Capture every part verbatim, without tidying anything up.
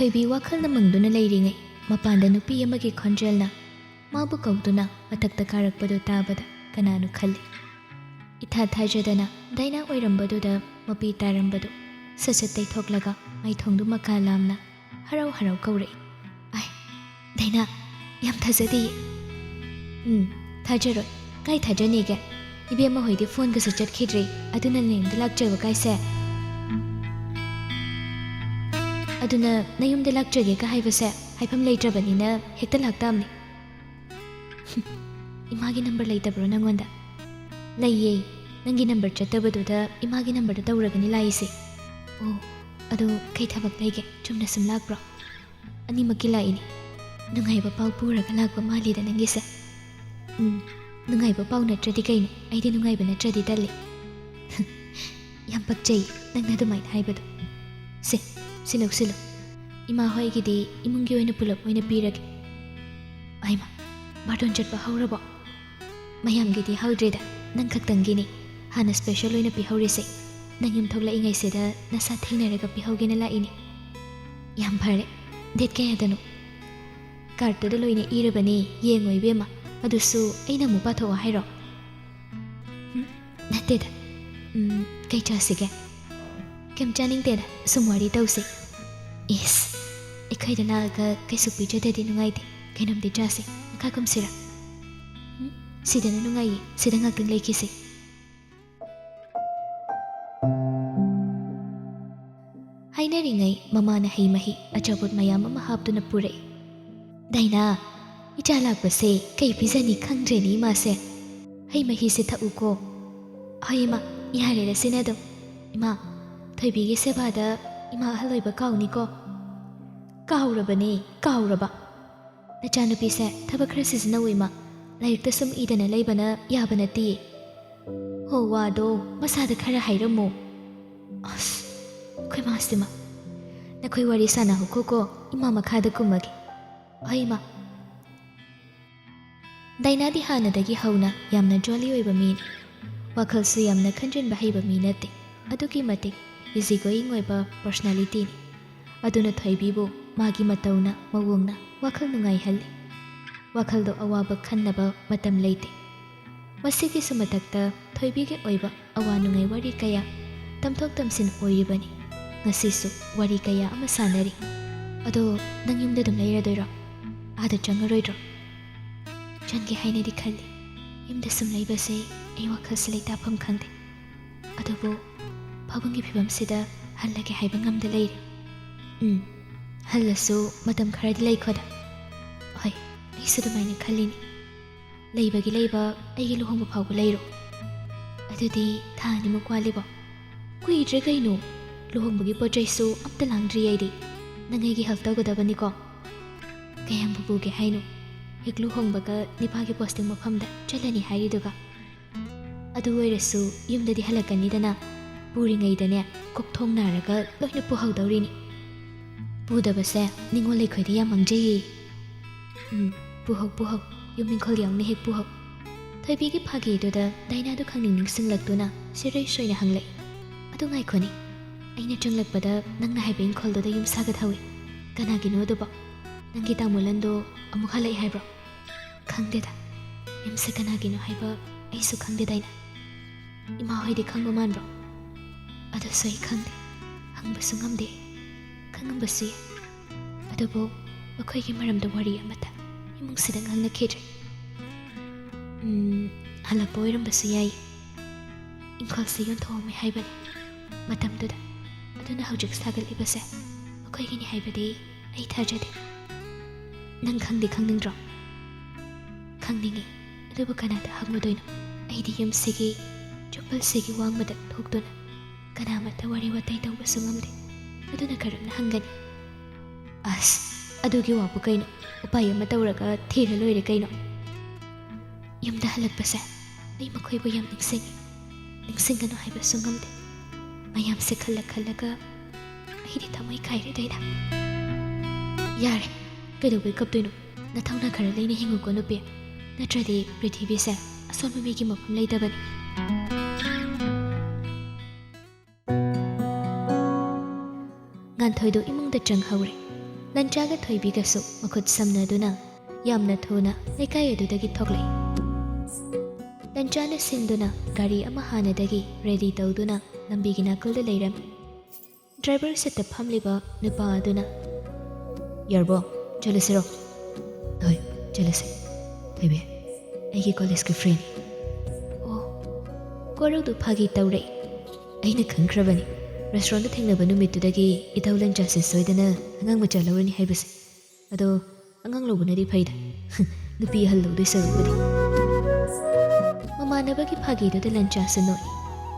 ꯊꯣꯏꯕꯤ ꯋꯥꯈꯜꯅ ꯃꯪꯗꯨꯅ ꯂꯩꯔꯤꯉꯩ, ꯃꯄꯥꯟꯗ ꯅꯨꯄꯤ ꯑꯃꯒꯤ ꯈꯣꯟꯖꯦꯜꯅ ꯃꯥꯕꯨ ꯀꯧꯗꯨꯅ ꯃꯊꯛꯇ ꯀꯥꯔꯛꯄꯗꯨ ꯇꯥꯕꯗ ꯀꯅꯥꯅꯣ ꯈꯜꯂꯤ꯫ ꯏꯊꯥ ꯊꯥꯖꯗꯅ ꯗꯥꯏꯅꯥ ꯑꯣꯏꯔꯝꯕꯗꯨꯗ ꯃꯄꯤ ꯇꯥꯔꯝꯕꯗꯨ ꯁꯠ ꯁꯠ ꯇꯩꯊꯣꯛꯂꯒ ꯃꯥꯏꯊꯣꯡꯗꯨ ꯃꯀꯥ ꯂꯥꯝꯅ ꯍꯔꯥꯎ ꯍꯔꯥꯎ ꯀꯧꯔꯛꯏ꯫ "ꯑꯥꯏ, ꯗꯥꯏꯅꯥ, ꯌꯥꯝ ꯊꯥꯖꯗꯦ꯫" "ꯎꯝ, ꯊꯥꯖꯔꯣꯏ꯫ ꯀꯥꯏ ꯊꯥꯖꯅꯤꯒꯦ? ꯏꯕꯦꯝꯃ ꯍꯣꯏꯗꯤ ꯐꯣꯟꯒꯁꯨ ꯆꯠꯈꯤꯗ꯭ꯔꯤ, ꯑꯗꯨꯅ ꯅꯌꯨꯝꯗ ꯂꯥꯛꯆꯕ ꯀꯥꯏꯁꯦ?" "ꯑꯗꯨꯅ ꯅꯌꯨꯝꯗ ꯂꯥꯛꯆꯒꯦꯒ ꯍꯥꯏꯕꯁꯦ ꯍꯥꯏꯐꯝ ꯂꯩꯇ꯭ꯔꯕꯅꯤꯅ ꯍꯦꯛꯇ ꯂꯥꯛꯇꯥꯕꯅꯤ꯫" "ꯏꯃꯥꯒꯤ ꯅꯝꯕꯔ ꯂꯩꯇꯕ꯭ꯔꯣ ꯅꯪꯉꯣꯟꯗ?" "ꯂꯩꯌꯦ꯫ ꯅꯪꯒꯤ ꯅꯝꯕꯔ ꯆꯠꯇꯕꯗꯨꯗ ꯏꯃꯥꯒꯤ ꯅꯝꯕꯔꯗ ꯇꯧꯔꯒꯅꯤ ꯂꯥꯛꯏꯁꯦ꯫" "ꯑꯣ, ꯑꯗꯣ ꯀꯩ ꯊꯕꯛ ꯂꯩꯒꯦ? ꯆꯨꯝꯅ ꯁꯨꯝ ꯂꯥꯛꯄ꯭ꯔꯣ?" "ꯑꯅꯤꯃꯛꯀꯤ ꯂꯥꯛꯏꯅꯦ꯫ ꯅꯨꯡꯉꯥꯏꯕ ꯄꯥꯎ ꯄꯨꯔꯒ ꯂꯥꯛꯄ ꯃꯥꯜꯂꯤꯗ ꯅꯪꯒꯤꯁꯦ꯫" "ꯎꯝ, ꯅꯨꯡꯉꯥꯏꯕ ꯄꯥꯎ ꯅꯠꯇ꯭ꯔꯗꯤ ꯀꯩꯅꯣ? ꯑꯩꯗꯤ ꯅꯨꯡꯉꯥꯏꯕ ꯅꯠꯇ꯭ꯔꯗꯤ ꯇꯜꯂꯤ꯫" "ꯌꯥꯝ ꯄꯛꯆꯩ ꯅꯪꯅ ꯑꯗꯨꯃꯥꯏꯅ ꯍꯥꯏꯕꯗꯣ꯫ ꯁꯦ, ꯁꯤ ꯂꯧꯁꯤꯜꯂꯨ꯫ ꯏꯃꯥ ꯍꯣꯏꯒꯤꯗꯤ ꯏꯃꯨꯡꯒꯤ ꯑꯣꯏꯅ ꯄꯨꯂꯞ ꯑꯣꯏꯅ ꯄꯤꯔꯒꯦ꯫" "ꯑꯩꯃ, ꯕꯥꯔꯇꯣꯟ ꯆꯠꯄ ꯍꯧꯔꯕꯣ?" "ꯃꯌꯥꯝꯒꯤꯗꯤ ꯍꯧꯗ꯭ꯔꯤꯗ, ꯅꯪ ꯈꯛꯇꯪꯒꯤꯅꯤ ꯍꯥꯟꯅ ꯁ꯭ꯄꯦꯁꯦꯜ ꯑꯣꯏꯅ ꯄꯤꯍꯧꯔꯤꯁꯦ꯫ ꯅꯪ ꯌꯨꯝ ꯊꯣꯛꯂꯛꯏꯉꯩꯁꯤꯗ ꯅꯁꯥ ꯊꯦꯡꯅꯔꯒ ꯄꯤꯍꯧꯒꯦꯅ ꯂꯥꯛꯏꯅꯤ꯫" "ꯌꯥꯝ ꯐꯔꯦ꯫ ꯗꯦꯠ ꯀꯌꯥꯗꯅꯣ?" "ꯀꯥꯔꯠꯇꯨꯗ ꯂꯣꯏꯅ ꯏꯔꯕꯅꯦ, ꯌꯦꯡꯉꯣ ꯏꯕꯦꯝꯃ꯫ ꯑꯗꯨꯁꯨ ꯑꯩꯅ ꯑꯃꯨꯛ ꯄꯥꯊꯣꯛꯑꯣ ꯍꯥꯏꯔꯣ?" "ꯎꯝ, ꯅꯠꯇꯦꯗ꯫ ꯎꯝ, ꯀꯩ ꯆꯥꯁꯤꯒꯦ?" "ꯀꯩꯝ ꯆꯥꯅꯤꯡꯗꯦꯗ, ꯁꯨꯝ ꯋꯥꯔꯤ ꯇꯧꯁꯦ꯫" "ꯏꯁ, ꯑꯩꯈꯣꯏꯗ ꯂꯥꯛꯑꯒ ꯀꯩꯁꯨ ꯄꯤꯖꯗꯗꯤ ꯅꯨꯡꯉꯥꯏꯇꯦ꯫ ꯀꯩꯅꯣꯝꯗꯤ ꯆꯥꯁꯦ꯫ ꯃꯈꯥ ꯀꯨꯝꯁꯤꯔꯥ?" "ꯎꯝ, ꯁꯤꯗꯅ ꯅꯨꯡꯉꯥꯏꯌꯦ, ꯁꯤꯗ ꯉꯥꯛꯇꯪ ꯂꯩꯈꯤꯁꯦ꯫" ꯍꯥꯏꯅꯔꯤꯉꯩ ꯃꯃꯥꯅ ꯍꯩ ꯃꯍꯤ ꯑꯆꯥꯄꯣꯠ ꯃꯌꯥꯝ ꯑꯃ ꯍꯥꯞꯇꯨꯅ ꯄꯨꯔꯛꯏ꯫ "ꯗꯥꯏꯅꯥ, ꯏꯆꯥ ꯂꯥꯛꯄꯁꯦ ꯀꯩ ꯄꯤꯖꯅꯤ ꯈꯪꯗ꯭ꯔꯦꯅꯦ ꯏꯃꯥꯁꯦ꯫ ꯍꯩ ꯃꯍꯤꯁꯦ ꯊꯛꯎꯀꯣ꯫" "ꯍꯣꯏ ꯏꯃꯥ, ꯌꯥꯔꯦꯗ ꯁꯤꯅ ꯑꯗꯨꯝ꯫ ꯏꯃꯥ, ꯊꯣꯏꯕꯤꯒꯤ ꯁꯦꯕꯥꯗ ꯏꯃꯥ ꯑꯍꯜ ꯑꯣꯏꯕ ꯀꯥꯎꯅꯤꯀꯣ꯫" "ꯀꯥꯎꯔꯕꯅꯦ, ꯀꯥꯎꯔꯕ꯫ ꯅꯆꯥꯅꯨꯄꯤꯁꯦ ꯊꯕꯛ ꯈꯔ ꯁꯤꯖꯤꯟꯅꯧ ꯏꯃꯥ꯫ ꯂꯥꯏꯔꯤꯛꯇ ꯁꯨꯝ ꯏꯗꯅ ꯂꯩꯕꯅ ꯌꯥꯕ ꯅꯠꯇꯦ꯫ ꯍꯣ, ꯋꯥꯗꯣ ꯃꯁꯥꯗ ꯈꯔ ꯍꯥꯏꯔꯝꯃꯣ꯫" ꯑꯁ, ꯑꯩꯈꯣꯏ ꯃꯥꯁꯤꯃ꯫ "ꯅꯈꯣꯏ ꯋꯥꯔꯤ ꯁꯥꯟꯅꯍꯧꯈꯣꯀꯣ, ꯏꯃꯥ ꯃꯈꯥꯗ ꯀꯨꯝꯃꯒꯦ꯫" "ꯍꯣꯏ ꯏꯃꯥ꯫" ꯗꯥꯏꯅꯥꯗꯤ ꯍꯥꯟꯅꯗꯒꯤ ꯍꯧꯅ ꯌꯥꯝꯅ ꯖꯣꯂꯤ ꯑꯣꯏꯕ ꯃꯤꯅꯤ꯫ ꯋꯥꯈꯜꯁꯨ ꯌꯥꯝꯅ ꯈꯟꯖꯤꯟꯕ ꯍꯩꯕ ꯃꯤ ꯅꯠꯇꯦ꯫ ꯑꯗꯨꯛꯀꯤ ꯃꯇꯤꯛ ꯏꯖꯤ ꯒꯣꯌꯤꯡ ꯑꯣꯏꯕ ꯄꯔꯁꯅꯦꯂꯤꯇꯤꯅꯤ꯫ ꯑꯗꯨꯅ ꯊꯣꯏꯕꯤꯕꯨ ꯃꯥꯒꯤ ꯃꯇꯧꯅ, ꯃꯑꯣꯡꯅ ꯋꯥꯈꯜ ꯅꯨꯡꯉꯥꯏꯍꯜꯂꯤ꯫ ꯋꯥꯈꯜꯗꯣ ꯑꯋꯥꯕ ꯈꯟꯅꯕ ꯃꯇꯝ ꯂꯩꯇꯦ꯫ ꯃꯁꯤꯒꯤꯁꯨ ꯃꯊꯛꯇ ꯊꯣꯏꯕꯤꯒꯤ ꯑꯣꯏꯕ ꯑꯋꯥ ꯅꯨꯡꯉꯥꯏ ꯋꯥꯔꯤ ꯀꯌꯥ ꯇꯝꯊꯣꯛ ꯇꯝꯁꯤꯟ ꯑꯣꯏꯔꯤꯕꯅꯤ꯫ ꯉꯁꯤꯁꯨ ꯋꯥꯔꯤ ꯀꯌꯥ ꯑꯃ ꯁꯥꯟꯅꯔꯤ꯫ "ꯑꯗꯣ, ꯅꯪ ꯌꯨꯝꯗ ꯑꯗꯨꯝ ꯂꯩꯔꯗꯣꯏꯔꯣ? ꯑꯥꯗ ꯆꯪꯉꯔꯣꯏꯗ꯭ꯔꯣ?" "ꯆꯪꯒꯦ ꯍꯥꯏꯅꯗꯤ ꯈꯜꯂꯤ꯫ ꯌꯨꯝꯗ ꯁꯨꯝ ꯂꯩꯕꯁꯦ ꯑꯩ ꯋꯥꯈꯜꯁꯦ ꯂꯩꯇꯥꯐꯝ ꯈꯪꯗꯦ꯫ ꯑꯗꯨꯕꯨ ꯐꯥꯕꯨꯡꯒꯤ ꯐꯤꯕꯝꯁꯤꯗ ꯍꯜꯂꯒꯦ ꯍꯥꯏꯕ ꯉꯝꯗ ꯂꯩꯔꯦ꯫ ꯎꯝ, ꯍꯜꯂꯁꯨ ꯃꯇꯝ ꯈꯔꯗꯤ ꯂꯩꯈꯣꯗ꯫" "ꯍꯣꯏ, ꯑꯩꯁꯨ ꯑꯗꯨꯃꯥꯏꯅ ꯈꯜꯂꯤꯅꯤ꯫ ꯂꯩꯕꯒꯤ ꯂꯩꯕ, ꯑꯩꯒꯤ ꯂꯨꯍꯣꯡꯕ ꯐꯥꯎꯕ ꯂꯩꯔꯣ꯫" "ꯑꯗꯨꯗꯤ ꯊꯥ ꯑꯅꯤꯃꯨꯛ ꯋꯥꯠꯂꯤꯕꯣ?" "ꯀꯨꯏꯗ꯭ꯔꯦ ꯀꯩꯅꯣ꯫ ꯂꯨꯍꯣꯡꯕꯒꯤ ꯄꯣꯠ ꯆꯩꯁꯨ ꯑꯝꯇ ꯂꯥꯡꯗ꯭ꯔꯤ ꯑꯩꯗꯤ꯫ ꯅꯪ ꯑꯩꯒꯤ help ꯇꯧꯒꯗꯕꯅꯤꯀꯣ꯫" "ꯀꯌꯥꯝꯕꯨ ꯄꯨꯒꯦ ꯍꯥꯏꯅꯣ? ꯍꯦꯛ ꯂꯨꯍꯣꯡꯕꯒ ꯅꯤꯄꯥꯒꯤ posting ꯃꯐꯝꯗ ꯆꯠꯂꯅꯤ ꯍꯥꯏꯔꯤꯗꯨꯒ?" "ꯑꯗꯨ ꯑꯣꯏꯔꯁꯨ ꯌꯨꯝꯗꯗꯤ ꯍꯜꯂꯛꯀꯅꯤꯗꯅ꯫ ꯄꯨꯔꯤꯉꯩꯗꯅꯦ, ꯀꯣꯛ ꯊꯣꯡ ꯅꯥꯔꯒ ꯂꯣꯏꯅ ꯄꯨꯍꯧꯗꯧꯔꯤꯅꯤ꯫" "ꯄꯨꯗꯕꯁꯦ ꯅꯤꯡꯉꯣꯜ ꯂꯩꯈꯣꯏꯗ ꯌꯥꯝ ꯃꯥꯡꯖꯩꯌꯦ꯫" "ꯎꯝ, ꯄꯨꯍꯧ, ꯄꯨꯍꯧ꯫ ꯌꯨꯝ ꯏꯪꯈꯣꯜ ꯌꯥꯎꯅ ꯍꯦꯛ ꯄꯨꯍꯧ꯫" ꯊꯣꯏꯕꯤꯒꯤ ꯐꯥꯒꯤꯗꯨꯗ ꯗꯥꯏꯅꯥꯗꯨ ꯈꯪꯅꯤꯡ ꯅꯤꯡꯁꯤꯡꯂꯛꯇꯨꯅ ꯁꯤꯔꯩ ꯁꯣꯏꯅ ꯍꯪꯂꯛꯏ꯫ "ꯑꯗꯨ ꯉꯥꯏꯈꯣꯅꯦ, ꯑꯩꯅ ꯆꯪꯂꯛꯄꯗ ꯅꯪꯅ ꯍꯥꯏꯕ ꯏꯪꯈꯣꯜꯗꯨꯗ ꯌꯨꯝ ꯁꯥꯒꯠꯍꯧꯏ꯫ ꯀꯅꯥꯒꯤꯅꯣ ꯑꯗꯨꯕꯣ? ꯅꯪꯒꯤ ꯇꯥꯃꯣ ꯂꯟꯗꯣ ꯑꯃꯨꯛ ꯍꯜꯂꯛꯏ ꯍꯥꯏꯕ꯭ꯔꯣ?" "ꯈꯪꯗꯦꯗ, ꯌꯨꯝꯁꯦ ꯀꯅꯥꯒꯤꯅꯣ ꯍꯥꯏꯕ ꯑꯩꯁꯨ ꯈꯪꯗꯦ ꯗꯥꯏꯅꯥ꯫ ꯏꯃꯥ ꯍꯣꯏꯗꯤ ꯈꯪꯕ ꯃꯥꯟꯕ꯭ꯔꯣ?" "ꯑꯗꯨꯁꯨ ꯑꯩ ꯈꯪꯗꯦ, ꯍꯪꯕꯁꯨ ꯉꯝꯗꯦ꯫ ꯈꯪꯉꯝꯕꯁꯨ ꯌꯥꯏ꯫ ꯑꯗꯨꯕꯨ ꯃꯈꯣꯏꯒꯤ ꯃꯔꯝꯗ ꯋꯥꯔꯤ ꯑꯃꯠꯇ ꯏꯃꯨꯡꯁꯤꯗ ꯉꯥꯡꯅꯈꯤꯗ꯭ꯔꯦ꯫ ꯎꯝ, ꯍꯜꯂꯛꯄ ꯑꯣꯏꯔꯝꯕꯁꯨ ꯌꯥꯏ꯫ ꯏꯪꯈꯣꯜꯁꯦ ꯌꯣꯟꯊꯣꯛꯑꯝꯃꯦ ꯍꯥꯏꯕꯅꯤ ꯃꯇꯝꯗꯨꯗ꯫ ꯑꯗꯨꯅ ꯍꯧꯖꯤꯛ ꯁꯥꯒꯠꯂꯤꯕꯁꯦ ꯃꯈꯣꯏꯒꯤꯅꯤ ꯍꯥꯏꯕꯗꯤ ꯑꯩ ꯊꯥꯖꯗꯦ꯫ ꯅꯪ ꯈꯪꯗꯤ ꯈꯪꯅꯤꯡꯗ꯭ꯔꯣ?" "ꯈꯪꯅꯤꯡꯉꯤ, ꯑꯗꯨꯕꯨ ꯀꯅꯥꯗ ꯍꯪꯂꯨꯗꯣꯏꯅꯣ? ꯑꯩꯗꯤ ꯌꯨꯝꯁꯤꯒꯤ ꯆꯨꯞꯄꯜꯁꯤꯒꯤ ꯋꯥꯡꯃꯗ ꯊꯣꯛꯇꯨꯅ ꯀꯅꯥꯃꯠꯇ ꯋꯥꯔꯤ ꯋꯥꯇꯥꯏ ꯇꯧꯕꯁꯨ ꯉꯝꯗꯦ꯫ ꯑꯗꯨꯅ ꯀꯔꯝꯅ ꯍꯪꯒꯅꯤ?" "ꯑꯁ, ꯑꯗꯨꯒꯤ ꯋꯥꯕꯨ ꯀꯩꯅꯣ? ꯎꯄꯥꯏ ꯑꯃ ꯇꯧꯔꯒ ꯊꯤꯔ ꯂꯣꯏꯔꯦ ꯀꯩꯅꯣ꯫" "ꯌꯨꯝꯗ ꯍꯜꯂꯛꯄꯁꯦ ꯑꯩ ꯃꯈꯣꯏꯕꯨ ꯌꯥꯝ ꯅꯤꯡꯁꯤꯡꯉꯤ꯫ ꯅꯤꯡꯁꯤꯡꯒꯅꯨ ꯍꯥꯏꯕꯁꯨ ꯉꯝꯗꯦ꯫ ꯃꯌꯥꯝꯁꯦ ꯈꯜꯂ ꯈꯜꯂꯒ ꯑꯩꯗꯤ ꯊꯃꯣꯏ ꯀꯥꯏꯔꯦ ꯗꯥꯏꯅꯥ꯫" "ꯌꯥꯔꯦ, ꯀꯩꯗꯧꯕꯩ ꯀꯞꯇꯣꯏꯅꯣ? ꯅꯊꯧꯅꯥ ꯈꯔ ꯂꯩꯅ ꯍꯤꯡꯉꯨꯀꯣ ꯅꯨꯄꯤ, ꯅꯠꯇ꯭ꯔꯗꯤ ꯄ꯭ꯔꯤꯊꯤꯕꯤꯁꯦ ꯑꯁꯣꯟꯕ ꯃꯤꯒꯤ ꯃꯐꯝ ꯂꯩꯇꯕꯅꯤ꯫" ꯉꯥꯟꯊꯣꯏꯗꯨ ꯏꯃꯨꯡꯗ ꯆꯪꯍꯧꯔꯦ꯫ ꯂꯟꯆꯥꯒ ꯊꯣꯏꯕꯤꯒꯁꯨ ꯃꯈꯨꯠ ꯁꯝꯅꯗꯨꯅ ꯌꯥꯝꯅ ꯊꯨꯅ ꯂꯩꯀꯥꯏ ꯑꯗꯨꯗꯒꯤ ꯊꯣꯛꯂꯛꯏ꯫ ꯂꯟꯆꯥꯅ ꯁꯤꯟꯗꯨꯅ ꯒꯥꯔꯤ ꯑꯃ ꯍꯥꯟꯅꯗꯒꯤ ꯔꯦꯗꯤ ꯇꯧꯗꯨꯅ ꯂꯝꯕꯤꯒꯤ ꯅꯥꯀꯜꯗ ꯂꯩꯔꯝꯃꯤ꯫ ꯗ꯭ꯔꯥꯏꯚꯔ ꯁꯤꯠꯇ ꯐꯝꯂꯤꯕ ꯅꯨꯄꯥ ꯑꯗꯨꯅ, "ꯌꯥꯔꯕꯣ? ꯆꯠꯂꯁꯤꯔꯣ?" "ꯍꯣꯏ, ꯆꯠꯂꯁꯦ꯫ ꯊꯣꯏꯕꯤ, ꯑꯩꯒꯤ ꯀꯣꯂꯦꯖꯀꯤ ꯐ꯭ꯔꯦꯟ꯫" "ꯑꯣ꯫" ꯀꯣꯔꯧꯗꯨ ꯐꯥꯒꯤ ꯇꯧꯔꯦ꯫ "ꯑꯩꯅ ꯈꯪꯈ꯭ꯔꯕꯅꯤ꯫ ꯔꯦꯁꯇꯨꯔꯦꯟꯗ ꯊꯦꯡꯅꯕ ꯅꯨꯃꯤꯠꯇꯨꯗꯒꯤ ꯏꯇꯥꯎ ꯂꯟꯆꯥꯁꯦ ꯁꯣꯏꯗꯅ ꯑꯉꯥꯡ ꯃꯆꯥ ꯂꯧꯔꯅꯤ ꯍꯥꯏꯕꯁꯦ꯫ ꯑꯗꯣ ꯑꯉꯥꯡ ꯂꯧꯕꯅꯗꯤ ꯐꯩꯗ꯫ ꯅꯨꯄꯤ ꯑꯍꯜ ꯂꯧꯗꯣꯏ ꯁꯔꯨꯛꯄꯨꯗꯤ꯫" ꯃꯃꯥꯟꯅꯕꯒꯤ ꯐꯥꯒꯤꯗꯨꯗ ꯂꯟꯆꯥꯁꯨ ꯅꯣꯛꯏ꯫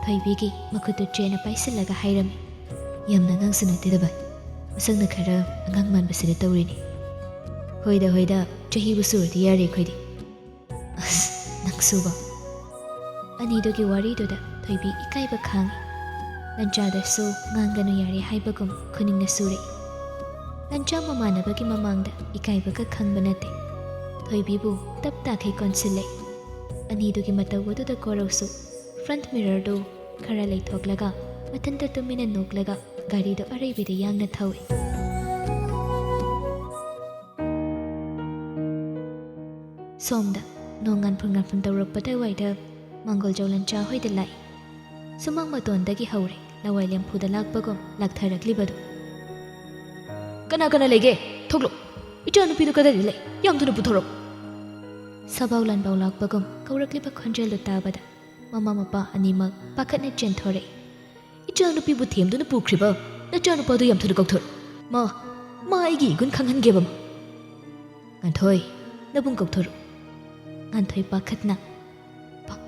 ꯊꯣꯏꯕꯤꯒꯤ ꯃꯈꯨꯠꯇꯨ ꯆꯦꯅ ꯄꯥꯏꯁꯤꯜꯂꯒ ꯍꯥꯏꯔꯝꯃꯤ, "ꯌꯥꯝꯅ ꯑꯉꯥꯡꯁꯨ ꯅꯠꯇꯦꯗ ꯚꯥꯏ꯫ ꯃꯁꯛꯅ ꯈꯔ ꯑꯉꯥꯡ ꯃꯥꯟꯕꯁꯤꯗ ꯇꯧꯔꯤꯅꯤ꯫" "ꯍꯣꯏꯗ, ꯍꯣꯏꯗ, ꯆꯍꯤꯕꯨ ꯁꯨꯔꯗꯤ ꯌꯥꯔꯦ ꯑꯩꯈꯣꯏꯗꯤ꯫" "ꯑꯁ, ꯅꯪꯁꯨꯕ꯫" ꯑꯅꯤꯗꯨꯒꯤ ꯋꯥꯔꯤꯗꯨꯗ ꯊꯣꯏꯕꯤ ꯏꯀꯥꯏꯕ ꯈꯥꯡꯉꯤ꯫ ꯂꯟꯆꯥꯗꯁꯨ ꯉꯥꯡꯒꯅꯨ ꯌꯥꯔꯦ ꯍꯥꯏꯕꯒꯨꯝ ꯈꯨꯅꯤꯡꯅ ꯁꯨꯔꯛꯏ꯫ ꯂꯟꯆꯥ ꯃꯃꯥꯟꯅꯕꯒꯤ ꯃꯃꯥꯡꯗ ꯏꯀꯥꯏꯕꯒ ꯈꯪꯕ ꯅꯠꯇꯦ꯫ ꯊꯣꯏꯕꯤꯕꯨ ꯇꯞ ꯇꯥꯈꯩ ꯀꯣꯟꯁꯤꯜꯂꯦ꯫ ꯑꯅꯤꯗꯨꯒꯤ ꯃꯇꯧ ꯑꯗꯨꯗ ꯀꯣꯔꯧꯁꯨ ꯐ꯭ꯔꯟꯠ ꯃꯤꯔꯔꯗꯨ ꯈꯔ ꯂꯩꯊꯣꯛꯂꯒ ꯃꯊꯟꯇ ꯇꯨꯃꯤꯟꯅ ꯅꯣꯛꯂꯒ ꯒꯥꯔꯤꯗꯨ ꯑꯔꯩꯕꯤꯗ ꯌꯥꯡꯅ ꯊꯧꯏ꯫ ꯁꯣꯝꯗ ꯅꯣꯡ ꯉꯥꯟꯐꯨꯟ ꯉꯥꯟꯐꯨꯟ ꯇꯧꯔꯛꯄ ꯑꯗꯨꯋꯥꯏꯗ ꯃꯥꯡꯒꯣꯜꯖꯥꯎ ꯂꯟꯆꯥ ꯍꯣꯏꯗ ꯂꯥꯛꯏ꯫ ꯁꯨꯃꯥꯡ ꯃꯇꯣꯟꯗꯒꯤ ꯍꯧꯔꯦ ꯂꯋꯥꯏ ꯂꯦꯝꯐꯨꯗ ꯂꯥꯛꯄꯒꯨꯝ ꯂꯥꯛꯊꯔꯛꯂꯤꯕꯗꯨ꯫ "ꯀꯅꯥ ꯀꯅꯥ ꯂꯩꯒꯦ? ꯊꯣꯛꯂꯛꯑꯣ꯫ ꯏꯆꯥꯅꯨꯄꯤꯗꯨ ꯀꯗꯥꯏꯗ ꯂꯩ? ꯌꯥꯝ ꯊꯨꯅ ꯄꯨꯊꯣꯔꯛꯑꯣ꯫" ꯁꯥꯕꯥꯎ ꯂꯥꯟꯕꯥꯎ ꯂꯥꯛꯄꯒꯨꯝ ꯀꯧꯔꯛꯂꯤꯕ ꯈꯣꯟꯖꯦꯜꯗꯨ ꯇꯥꯕꯗ ꯃꯃꯥ ꯃꯄꯥ ꯑꯅꯤꯃꯛ ꯄꯥꯈꯠꯅ ꯆꯦꯟꯊꯣꯔꯛꯏ꯫ "ꯏꯆꯥꯅꯨꯄꯤꯕꯨ ꯊꯦꯝꯗꯨꯅ ꯄꯨꯈ꯭ꯔꯤꯕ ꯅꯆꯥꯅꯨꯄꯥꯗꯨ ꯌꯥꯝ ꯊꯨꯅ ꯀꯧꯊꯣꯔꯛꯑꯣ꯫ ꯃꯥ, ꯃꯥ ꯑꯩꯒꯤ ꯏꯒꯨꯟ ꯈꯪꯍꯟꯒꯦꯕ, ꯃꯥ꯫" "ꯉꯥꯟꯊꯣꯏ, ꯅꯕꯨꯡ ꯀꯧꯊꯣꯔꯛꯎ꯫" ꯉꯥꯟꯊꯣꯏ ꯄꯥꯈꯠꯅ, "ꯄꯥ-,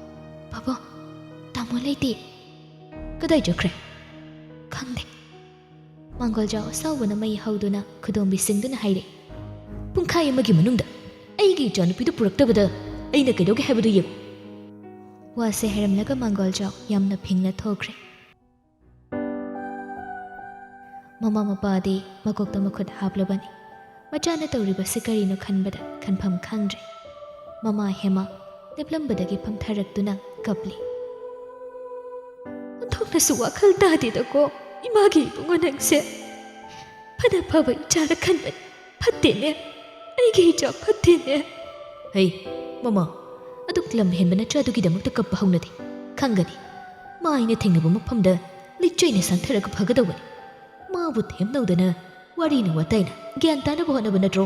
ꯄꯥꯕꯨꯡ, ꯇꯥꯃꯣ ꯂꯩꯇꯦ꯫" "ꯀꯗꯥꯏ ꯆꯠꯈ꯭ꯔꯦ?" "ꯈꯪꯗꯦ꯫" ꯃꯥꯡꯒꯣꯜꯖꯥꯎ ꯑꯁꯥꯎꯕꯅ ꯃꯩ ꯍꯧꯗꯨꯅ ꯈꯨꯗꯣꯝꯕꯤ ꯁꯤꯡꯗꯨꯅ ꯍꯥꯏꯔꯛꯏ, "ꯄꯨꯡꯈꯥꯏ ꯑꯃꯒꯤ ꯃꯅꯨꯡꯗ ꯑꯩꯒꯤ ꯏꯆꯥꯅꯨꯄꯤꯗꯨ ꯄꯨꯔꯛꯇꯕꯗ ꯑꯩꯅ ꯀꯩꯗꯧꯒꯦ ꯍꯥꯏꯕꯗꯨ ꯌꯦꯡꯉꯨ꯫" ꯋꯥꯁꯦ ꯍꯥꯏꯔꯝꯂꯒ ꯃꯥꯡꯒꯣꯜꯖꯥꯎ ꯌꯥꯝꯅ ꯐꯤꯡꯂ ꯊꯣꯛꯈ꯭ꯔꯦ꯫ ꯃꯃꯥ ꯃꯄꯥꯗꯤ ꯃꯀꯣꯛꯇ ꯃꯈꯨꯠ ꯍꯥꯞꯂꯕꯅꯤ꯫ ꯃꯆꯥꯅ ꯇꯧꯔꯤꯕꯁꯤ ꯀꯔꯤꯅꯣ ꯈꯟꯕꯗ ꯈꯟꯐꯝ ꯈꯪꯗ꯭ꯔꯦ꯫ ꯃꯃꯥ ꯍꯦꯃꯥ ꯂꯦꯞꯂꯝꯕꯗꯒꯤ ꯐꯝꯊꯔꯛꯇꯨꯅ ꯀꯞꯂꯤ꯫ "ꯑꯣꯟꯊꯣꯛꯅꯁꯨ ꯋꯥꯈꯜ ꯇꯥꯗꯦꯗꯀꯣ ꯏꯃꯥꯒꯤ ꯏꯕꯨꯡꯉꯣ ꯅꯪꯁꯦ꯫ ꯐꯅ ꯐꯕ ꯏꯆꯥꯗ ꯈꯟꯕꯅꯤ꯫ ꯐꯠꯇꯦꯅꯦ, ꯑꯩꯒꯤ ꯏꯆꯥ ꯐꯠꯇꯦꯅꯦ꯫ ꯍꯩ, ꯃꯃꯥ, ꯑꯗꯨꯛ ꯂꯝ ꯍꯦꯟꯕ ꯅꯆꯥꯗꯨꯒꯤꯗꯃꯛꯇ ꯀꯞꯄ ꯍꯧꯅꯗꯦ꯫ ꯈꯪꯒꯅꯤ, ꯃꯥ ꯑꯩꯅ ꯊꯦꯡꯅꯕ ꯃꯐꯝꯗ ꯂꯤꯆꯩꯅ ꯁꯥꯟꯊꯔꯒ ꯐꯒꯗꯧꯕꯅꯤ꯫ ꯃꯥꯕꯨ ꯊꯦꯝꯅꯧꯗꯅ ꯋꯥꯔꯤꯅ ꯋꯥꯇꯥꯏꯅ ꯒ꯭ꯌꯥꯟ ꯇꯥꯅꯕ ꯍꯣꯠꯅꯕ ꯅꯠꯇ꯭ꯔꯣ?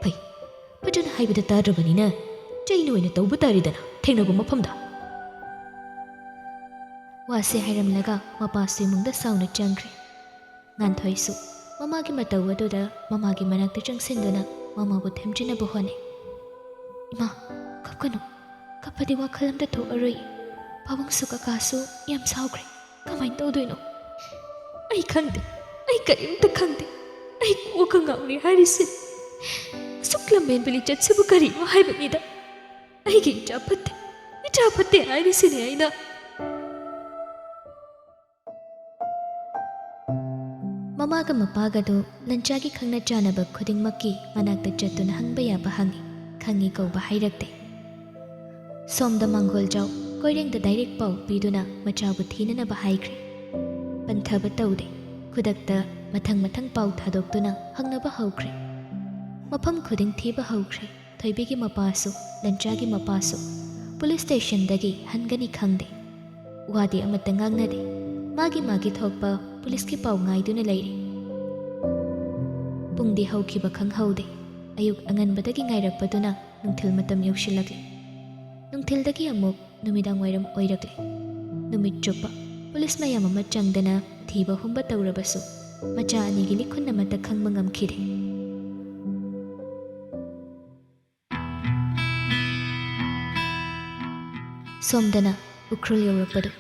ꯐꯩ, ꯐꯖꯅ ꯍꯥꯏꯕꯗ ꯇꯥꯗ꯭ꯔꯕꯅꯤꯅ ꯆꯩꯅ ꯑꯣꯏꯅ ꯇꯧꯕ ꯇꯥꯔꯦꯗꯅ ꯊꯦꯡꯅꯕ ꯃꯐꯝꯗ꯫ ꯋꯥꯁꯦ ꯍꯥꯏꯔꯝꯂꯒ ꯃꯄꯥꯁꯨ ꯏꯃꯨꯡꯗ ꯁꯥꯎꯅ ꯆꯪꯈ꯭ꯔꯦ꯫ ꯉꯥꯟꯊꯣꯏꯁꯨ ꯃꯃꯥꯒꯤ ꯃꯇꯧ ꯑꯗꯨꯗ ꯃꯃꯥꯒꯤ ꯃꯅꯥꯛꯇ ꯆꯪꯁꯤꯟꯗꯨꯅ ꯃꯃꯥꯕꯨ ꯊꯦꯝꯖꯤꯟꯅꯕ ꯍꯣꯠꯅꯩ꯫ "ꯏꯃꯥ, ꯀꯞꯀꯅꯨ꯫ ꯀꯞꯄꯗꯤ ꯋꯥꯈꯜ ꯑꯝꯇ ꯊꯣꯛꯑꯔꯣꯏ꯫ ꯄꯥꯕꯨꯡꯁꯨ ꯀꯀꯥꯁꯨ ꯌꯥꯝ ꯁꯥꯎꯈ꯭ꯔꯦ꯫ ꯀꯃꯥꯏꯅ ꯇꯧꯗꯣꯏꯅꯣ? ꯑꯩ ꯈꯪꯗꯦ꯫ ꯑꯩ ꯀꯔꯤꯝꯇ ꯈꯪꯗꯦ꯫ ꯑꯩ ꯀꯣꯛꯀ ꯉꯥꯎꯔꯦ ꯍꯥꯏꯔꯤꯁꯦ꯫ ꯑꯁꯨꯛ ꯂꯝꯍꯦꯟꯕ ꯂꯤꯆꯠꯁꯤꯕꯨ ꯀꯔꯤꯅꯣ ꯍꯥꯏꯕꯅꯤꯗ꯫ ꯑꯩꯒꯤ ꯏꯆꯥ ꯐꯠꯇꯦ, ꯏꯆꯥ ꯐꯠꯇꯦ ꯍꯥꯏꯔꯤꯁꯤꯅꯦ ꯑꯩꯅ꯫" ꯃꯃꯥꯒ ꯃꯄꯥꯒꯗꯨ ꯂꯟꯆꯥꯒꯤ ꯈꯪꯅ ꯆꯥꯟꯅꯕ ꯈꯨꯗꯤꯡꯃꯛꯀꯤ ꯃꯅꯥꯛꯇ ꯆꯠꯇꯨꯅ ꯍꯪꯕ ꯌꯥꯕ ꯍꯪꯉꯤ, ꯈꯪꯉꯤ ꯀꯧꯕ ꯍꯥꯏꯔꯛꯇꯦ꯫ ꯁꯣꯝꯗ ꯃꯥꯡꯒꯣꯜꯖꯥꯎ ꯀꯣꯏꯔꯦꯡꯗ ꯗꯥꯏꯔꯦꯛ ꯄꯥꯎ ꯄꯤꯗꯨꯅ ꯃꯆꯥꯕꯨ ꯊꯤꯅꯅꯕ ꯍꯥꯏꯈ꯭ꯔꯦ꯫ ꯄꯟꯊꯕ ꯇꯧꯗꯦ꯫ ꯈꯨꯗꯛꯇ ꯃꯊꯪ ꯃꯊꯪ ꯄꯥꯎ ꯊꯥꯗꯣꯛꯇꯨꯅ ꯍꯪꯅꯕ ꯍꯧꯈ꯭ꯔꯦ꯫ ꯃꯐꯝ ꯈꯨꯗꯤꯡ ꯊꯤꯕ ꯍꯧꯈ꯭ꯔꯦ꯫ ꯊꯣꯏꯕꯤꯒꯤ ꯃꯄꯥꯁꯨ, ꯂꯟꯆꯥꯒꯤ ꯃꯄꯥꯁꯨ ꯄꯨꯂꯤꯁ ꯁ꯭ꯇꯦꯁꯟꯗꯒꯤ ꯍꯟꯒꯅꯤ ꯈꯪꯗꯦ꯫ ꯋꯥꯗꯤ ꯑꯃꯠꯇ ꯉꯥꯡꯅꯗꯦ꯫ ꯃꯥꯒꯤ ꯃꯥꯒꯤ ꯊꯣꯛꯄ ꯄꯨꯂꯤꯁꯀꯤ ꯄꯥꯎ ꯉꯥꯏꯗꯨꯅ ꯂꯩꯔꯤ꯫ ꯄꯨꯡꯗꯤ ꯍꯧꯈꯤꯕ ꯈꯪꯍꯧꯗꯦ꯫ ꯑꯌꯨꯛ ꯑꯉꯟꯕꯗꯒꯤ ꯉꯥꯏꯔꯛꯄꯗꯨꯅ ꯅꯨꯡꯊꯤꯜ ꯃꯇꯝ ꯌꯧꯁꯤꯜꯂꯛꯂꯦ꯫ ꯅꯨꯡꯊꯤꯜꯗꯒꯤ ꯑꯃꯨꯛ ꯅꯨꯃꯤꯗꯥꯡ ꯋꯥꯏꯔꯝ ꯑꯣꯏꯔꯛꯂꯦ꯫ ꯅꯨꯃꯤꯠ ꯆꯨꯞꯄ ꯄꯨꯂꯤꯁ ꯃꯌꯥꯝ ꯑꯃ ꯆꯪꯗꯅ ꯊꯤꯕ ꯍꯨꯝꯕ ꯇꯧꯔꯕꯁꯨ ꯃꯆꯥ ꯑꯅꯤꯒꯤ ꯂꯤꯈꯨꯟ ꯑꯃꯠꯇ ꯈꯪꯕ ꯉꯝꯈꯤꯗꯦ꯫ ꯁꯣꯝꯗꯅ ꯎꯈ꯭ꯔꯨꯜ ꯌꯧꯔꯛꯄꯗꯨ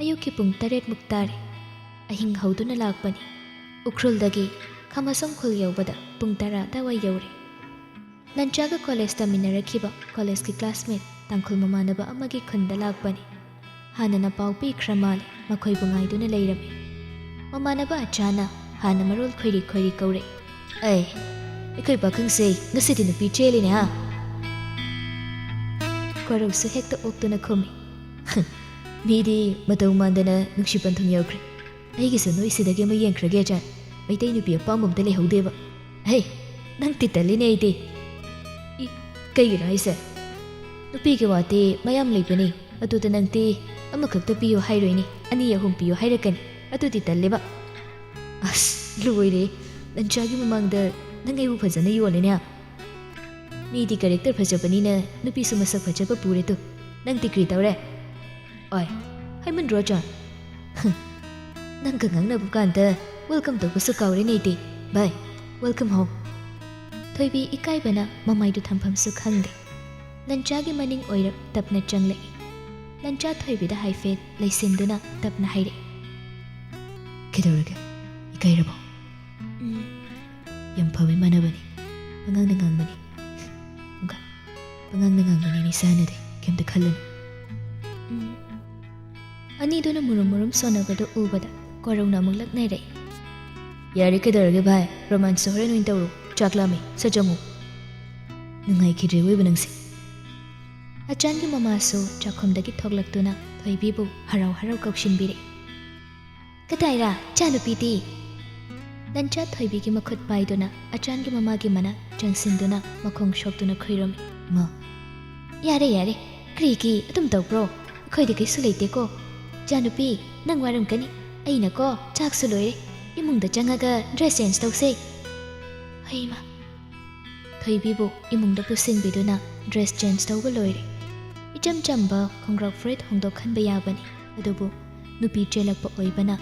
ꯑꯌꯨꯛꯀꯤ ꯄꯨꯡ ꯇꯔꯦꯠꯃꯨꯛ ꯇꯥꯔꯦ꯫ ꯑꯍꯤꯡ ꯍꯧꯗꯨꯅ ꯂꯥꯛꯄꯅꯤ꯫ ꯎꯈ꯭ꯔꯨꯜꯗꯒꯤ ꯈꯥꯃꯁꯣꯡ ꯈꯨꯜ ꯌꯧꯕꯗ ꯄꯨꯡ ꯇꯔꯥ ꯑꯗꯨꯋꯥꯏ ꯌꯧꯔꯦ꯫ ꯂꯟꯆꯥꯒ ꯀꯣꯂꯦꯖ ꯇꯝꯃꯤꯟꯅꯔꯛꯈꯤꯕ ꯀꯣꯂꯦꯖꯀꯤ ꯀ꯭ꯂꯥꯁꯃꯦꯠ ꯇꯥꯡꯈꯨꯜ ꯃꯃꯥꯟꯅꯕ ꯑꯃꯒꯤ ꯈꯨꯟꯗ ꯂꯥꯛꯄꯅꯤ꯫ ꯍꯥꯟꯅꯅ ꯄꯥꯎ ꯄꯤꯈ꯭ꯔ ꯃꯥꯜꯂꯦ, ꯃꯈꯣꯏꯕꯨ ꯉꯥꯏꯗꯨꯅ ꯂꯩꯔꯝꯃꯤ꯫ ꯃꯃꯥꯟꯅꯕ ꯑꯆꯥꯅ ꯍꯥꯟꯅ ꯃꯔꯣꯜ ꯈꯣꯏꯔꯤ ꯈꯣꯏꯔꯤ ꯀꯧꯔꯛꯏ꯫ "ꯑꯦ, ꯑꯩꯈꯣꯏ ꯄꯥꯈꯪꯁꯦ ꯉꯁꯤꯗꯤ ꯅꯨꯄꯤ ꯆꯦꯜꯂꯤꯅꯦ ꯍꯥ?" ꯀꯣꯔꯧꯁꯨ ꯍꯦꯛꯇ ꯑꯣꯛꯇꯨꯅ ꯈꯨꯝꯃꯤ꯫ "ꯃꯤꯗꯤ ꯃꯇꯧ ꯃꯥꯟꯗꯅ ꯅꯨꯡꯁꯤ ꯄꯟꯊꯨꯡ ꯌꯧꯈ꯭ꯔꯦ꯫ ꯑꯩꯒꯤꯁꯨ ꯅꯣꯏ ꯁꯤꯗꯒꯤ ꯑꯃ ꯌꯦꯡꯈ꯭ꯔꯒꯦ ꯑꯆꯥ꯫ ꯃꯩꯇꯩ ꯅꯨꯄꯤ ꯑꯄꯥꯝꯕ ꯑꯝꯇ ꯂꯩꯍꯧꯗꯦꯕ꯫ ꯍꯦ, ꯅꯪ ꯇꯤꯇꯜꯂꯤꯅꯦ ꯑꯩꯗꯤ꯫ ꯏ, ꯀꯩꯒꯤꯅꯣ ꯍꯥꯏꯁꯦ? ꯅꯨꯄꯤꯒꯤ ꯋꯥꯗꯤ ꯃꯌꯥꯝ ꯂꯩꯕꯅꯤ, ꯑꯗꯨꯗ ꯅꯪꯗꯤ ꯑꯃꯈꯛꯇ ꯄꯤꯌꯨ ꯍꯥꯏꯔꯣꯏꯅꯦ, ꯑꯅꯤ ꯑꯍꯨꯝ ꯄꯤꯌꯨ ꯍꯥꯏꯔꯛꯀꯅꯤ꯫ ꯑꯗꯨꯗꯤ ꯇꯜꯂꯦꯕ꯫ ꯑꯁ, ꯂꯣꯏꯔꯦ, ꯂꯟꯆꯥꯒꯤ ꯃꯃꯥꯡꯗ ꯅꯪ ꯑꯩꯕꯨ ꯐꯖꯅ ꯌꯣꯜꯂꯦꯅꯦ꯫ ꯃꯤꯗꯤ ꯀꯦꯔꯦꯛꯇꯔ ꯐꯖꯕꯅꯤꯅ ꯅꯨꯄꯤꯁꯨ ꯃꯁꯛ ꯐꯖꯕ ꯄꯨꯔꯦ ꯇꯨ꯫ ꯅꯪ ꯗꯤꯒ꯭ꯔꯤ ꯇꯧꯔꯦ? ꯑꯣꯏ, ꯍꯥꯏꯃꯟꯗ꯭ꯔꯣ ꯆꯥꯟ? ꯍꯝ, ꯅꯪꯒ ꯉꯥꯡꯅꯕ ꯀꯥꯟꯗ ꯋꯦꯜꯀꯝ ꯇꯧꯕꯁꯨ ꯀꯥꯎꯔꯦꯅꯦ ꯑꯩꯗꯤ꯫ ꯚꯥꯏ, ꯋꯦꯜꯀꯝ ꯍꯣꯝ꯫ ꯊꯣꯏꯕꯤ ꯏꯀꯥꯏꯕꯅ ꯃꯃꯥꯏꯗꯨ ꯊꯝꯐꯝꯁꯨ ꯈꯪꯗꯦ꯫ ꯂꯟꯆꯥꯒꯤ ꯃꯅꯤꯡ ꯑꯣꯏꯔꯞ ꯇꯞꯅ ꯆꯪꯂꯛꯏ꯫ ꯂꯟꯆꯥ ꯊꯣꯏꯕꯤꯗ ꯍꯥꯏꯐꯦꯠ ꯂꯩꯁꯤꯟꯗꯨꯅ ꯇꯞꯅ ꯍꯥꯏꯔꯛꯏ꯫ ꯀꯩꯗꯧꯔꯒꯦ? ꯏꯀꯥꯏꯔꯕꯣ? ꯎꯝ꯫ ꯌꯥꯝ ꯐꯕ ꯏꯃꯥꯟꯅꯕꯅꯤ꯫ ꯄꯉꯥꯡꯗ ꯉꯥꯡꯕꯅꯤ꯫ ꯄꯉꯥꯡꯗ ꯉꯥꯡꯕꯅꯤ, ꯅꯤꯁꯥꯅꯗꯤ꯫ ꯀꯩꯝꯇ ꯈꯜꯂꯨꯅꯨ꯫ ꯎꯝ꯫ ꯑꯅꯤꯗꯨꯅ ꯃꯨꯔꯨꯝ ꯃꯨꯔꯨꯝ ꯁꯣꯟꯅꯕꯗꯨ ꯎꯕꯗ ꯀꯣꯔꯧꯅ ꯑꯃꯨꯛ ꯂꯛꯅꯔꯛꯏ꯫ ꯌꯥꯔꯦ, ꯀꯩꯗꯧꯔꯒꯦ ꯚꯥꯏ? ꯔꯣꯃꯥꯟꯁꯁꯨ ꯍꯣꯔꯦꯟ ꯑꯣꯏꯅ ꯇꯧꯔꯣ꯫ ꯆꯥꯛ ꯂꯥꯝꯃꯦ꯫ ꯁꯠ ꯆꯪꯉꯨ꯫ ꯅꯨꯡꯉꯥꯏꯈꯤꯗ꯭ꯔꯦ ꯑꯣꯏꯕ ꯅꯪꯁꯦ꯫ ꯑꯆꯥꯟꯒꯤ ꯃꯃꯥꯁꯨ ꯆꯥꯛꯈꯨꯝꯗꯒꯤ ꯊꯣꯛꯂꯛꯇꯨꯅ ꯊꯣꯏꯕꯤꯕꯨ ꯍꯔꯥꯎ ꯍꯔꯥꯎ ꯀꯧꯁꯤꯟꯕꯤꯔꯛꯏ꯫ ꯀꯗꯥꯏꯔ, ꯏꯆꯥꯅꯨꯄꯤꯗꯤ? ꯂꯟꯆꯥ ꯊꯣꯏꯕꯤꯒꯤ ꯃꯈꯨꯠ ꯄꯥꯏꯗꯨꯅ ꯑꯆꯥꯟꯒꯤ ꯃꯃꯥꯒꯤ ꯃꯅꯥꯛ ꯆꯪꯁꯤꯟꯗꯨꯅ ꯃꯈꯣꯡ ꯁꯣꯛꯇꯨꯅ ꯈꯨꯏꯔꯝꯃꯤ꯫ ꯏꯃꯥ꯫ ꯌꯥꯔꯦ, ꯌꯥꯔꯦ꯫ ꯀꯔꯤꯒꯤ ꯑꯗꯨꯝ ꯇꯧꯕ꯭ꯔꯣ? ꯑꯩꯈꯣꯏꯗꯤ ꯀꯩꯁꯨ ꯂꯩꯇꯦꯀꯣ꯫ ꯏꯆꯥꯅꯨꯄꯤ, ꯅꯪ ꯋꯥꯔꯝꯒꯅꯤ꯫ ꯑꯩꯅꯀꯣ, ꯆꯥꯛꯁꯨ ꯂꯣꯏꯔꯦ꯫ ꯏꯃꯨꯡꯗ ꯆꯪꯉꯒ ꯗ꯭ꯔꯦꯁ ꯆꯦꯟꯖ ꯇꯧꯁꯦ꯫ ꯍꯩꯃꯥ꯫ ꯊꯣꯏꯕꯤꯕꯨ ꯏꯃꯨꯡꯗ ꯄꯨꯁꯤꯟꯕꯤꯗꯨꯅ ꯗ꯭ꯔꯦꯁ ꯆꯦꯟꯖ ꯇꯧꯕ ꯂꯣꯏꯔꯦ꯫ ꯏꯆꯝ ꯆꯝꯕ ꯈꯣꯡꯒ꯭ꯔꯥꯎ ꯐꯨꯔꯤꯠ ꯍꯣꯡꯗꯣꯛꯍꯟꯕ ꯌꯥꯕꯅꯤ, ꯑꯗꯨꯕꯨ ꯅꯨꯄꯤ ꯆꯦꯜꯂꯛꯄ ꯑꯣꯏꯕꯅ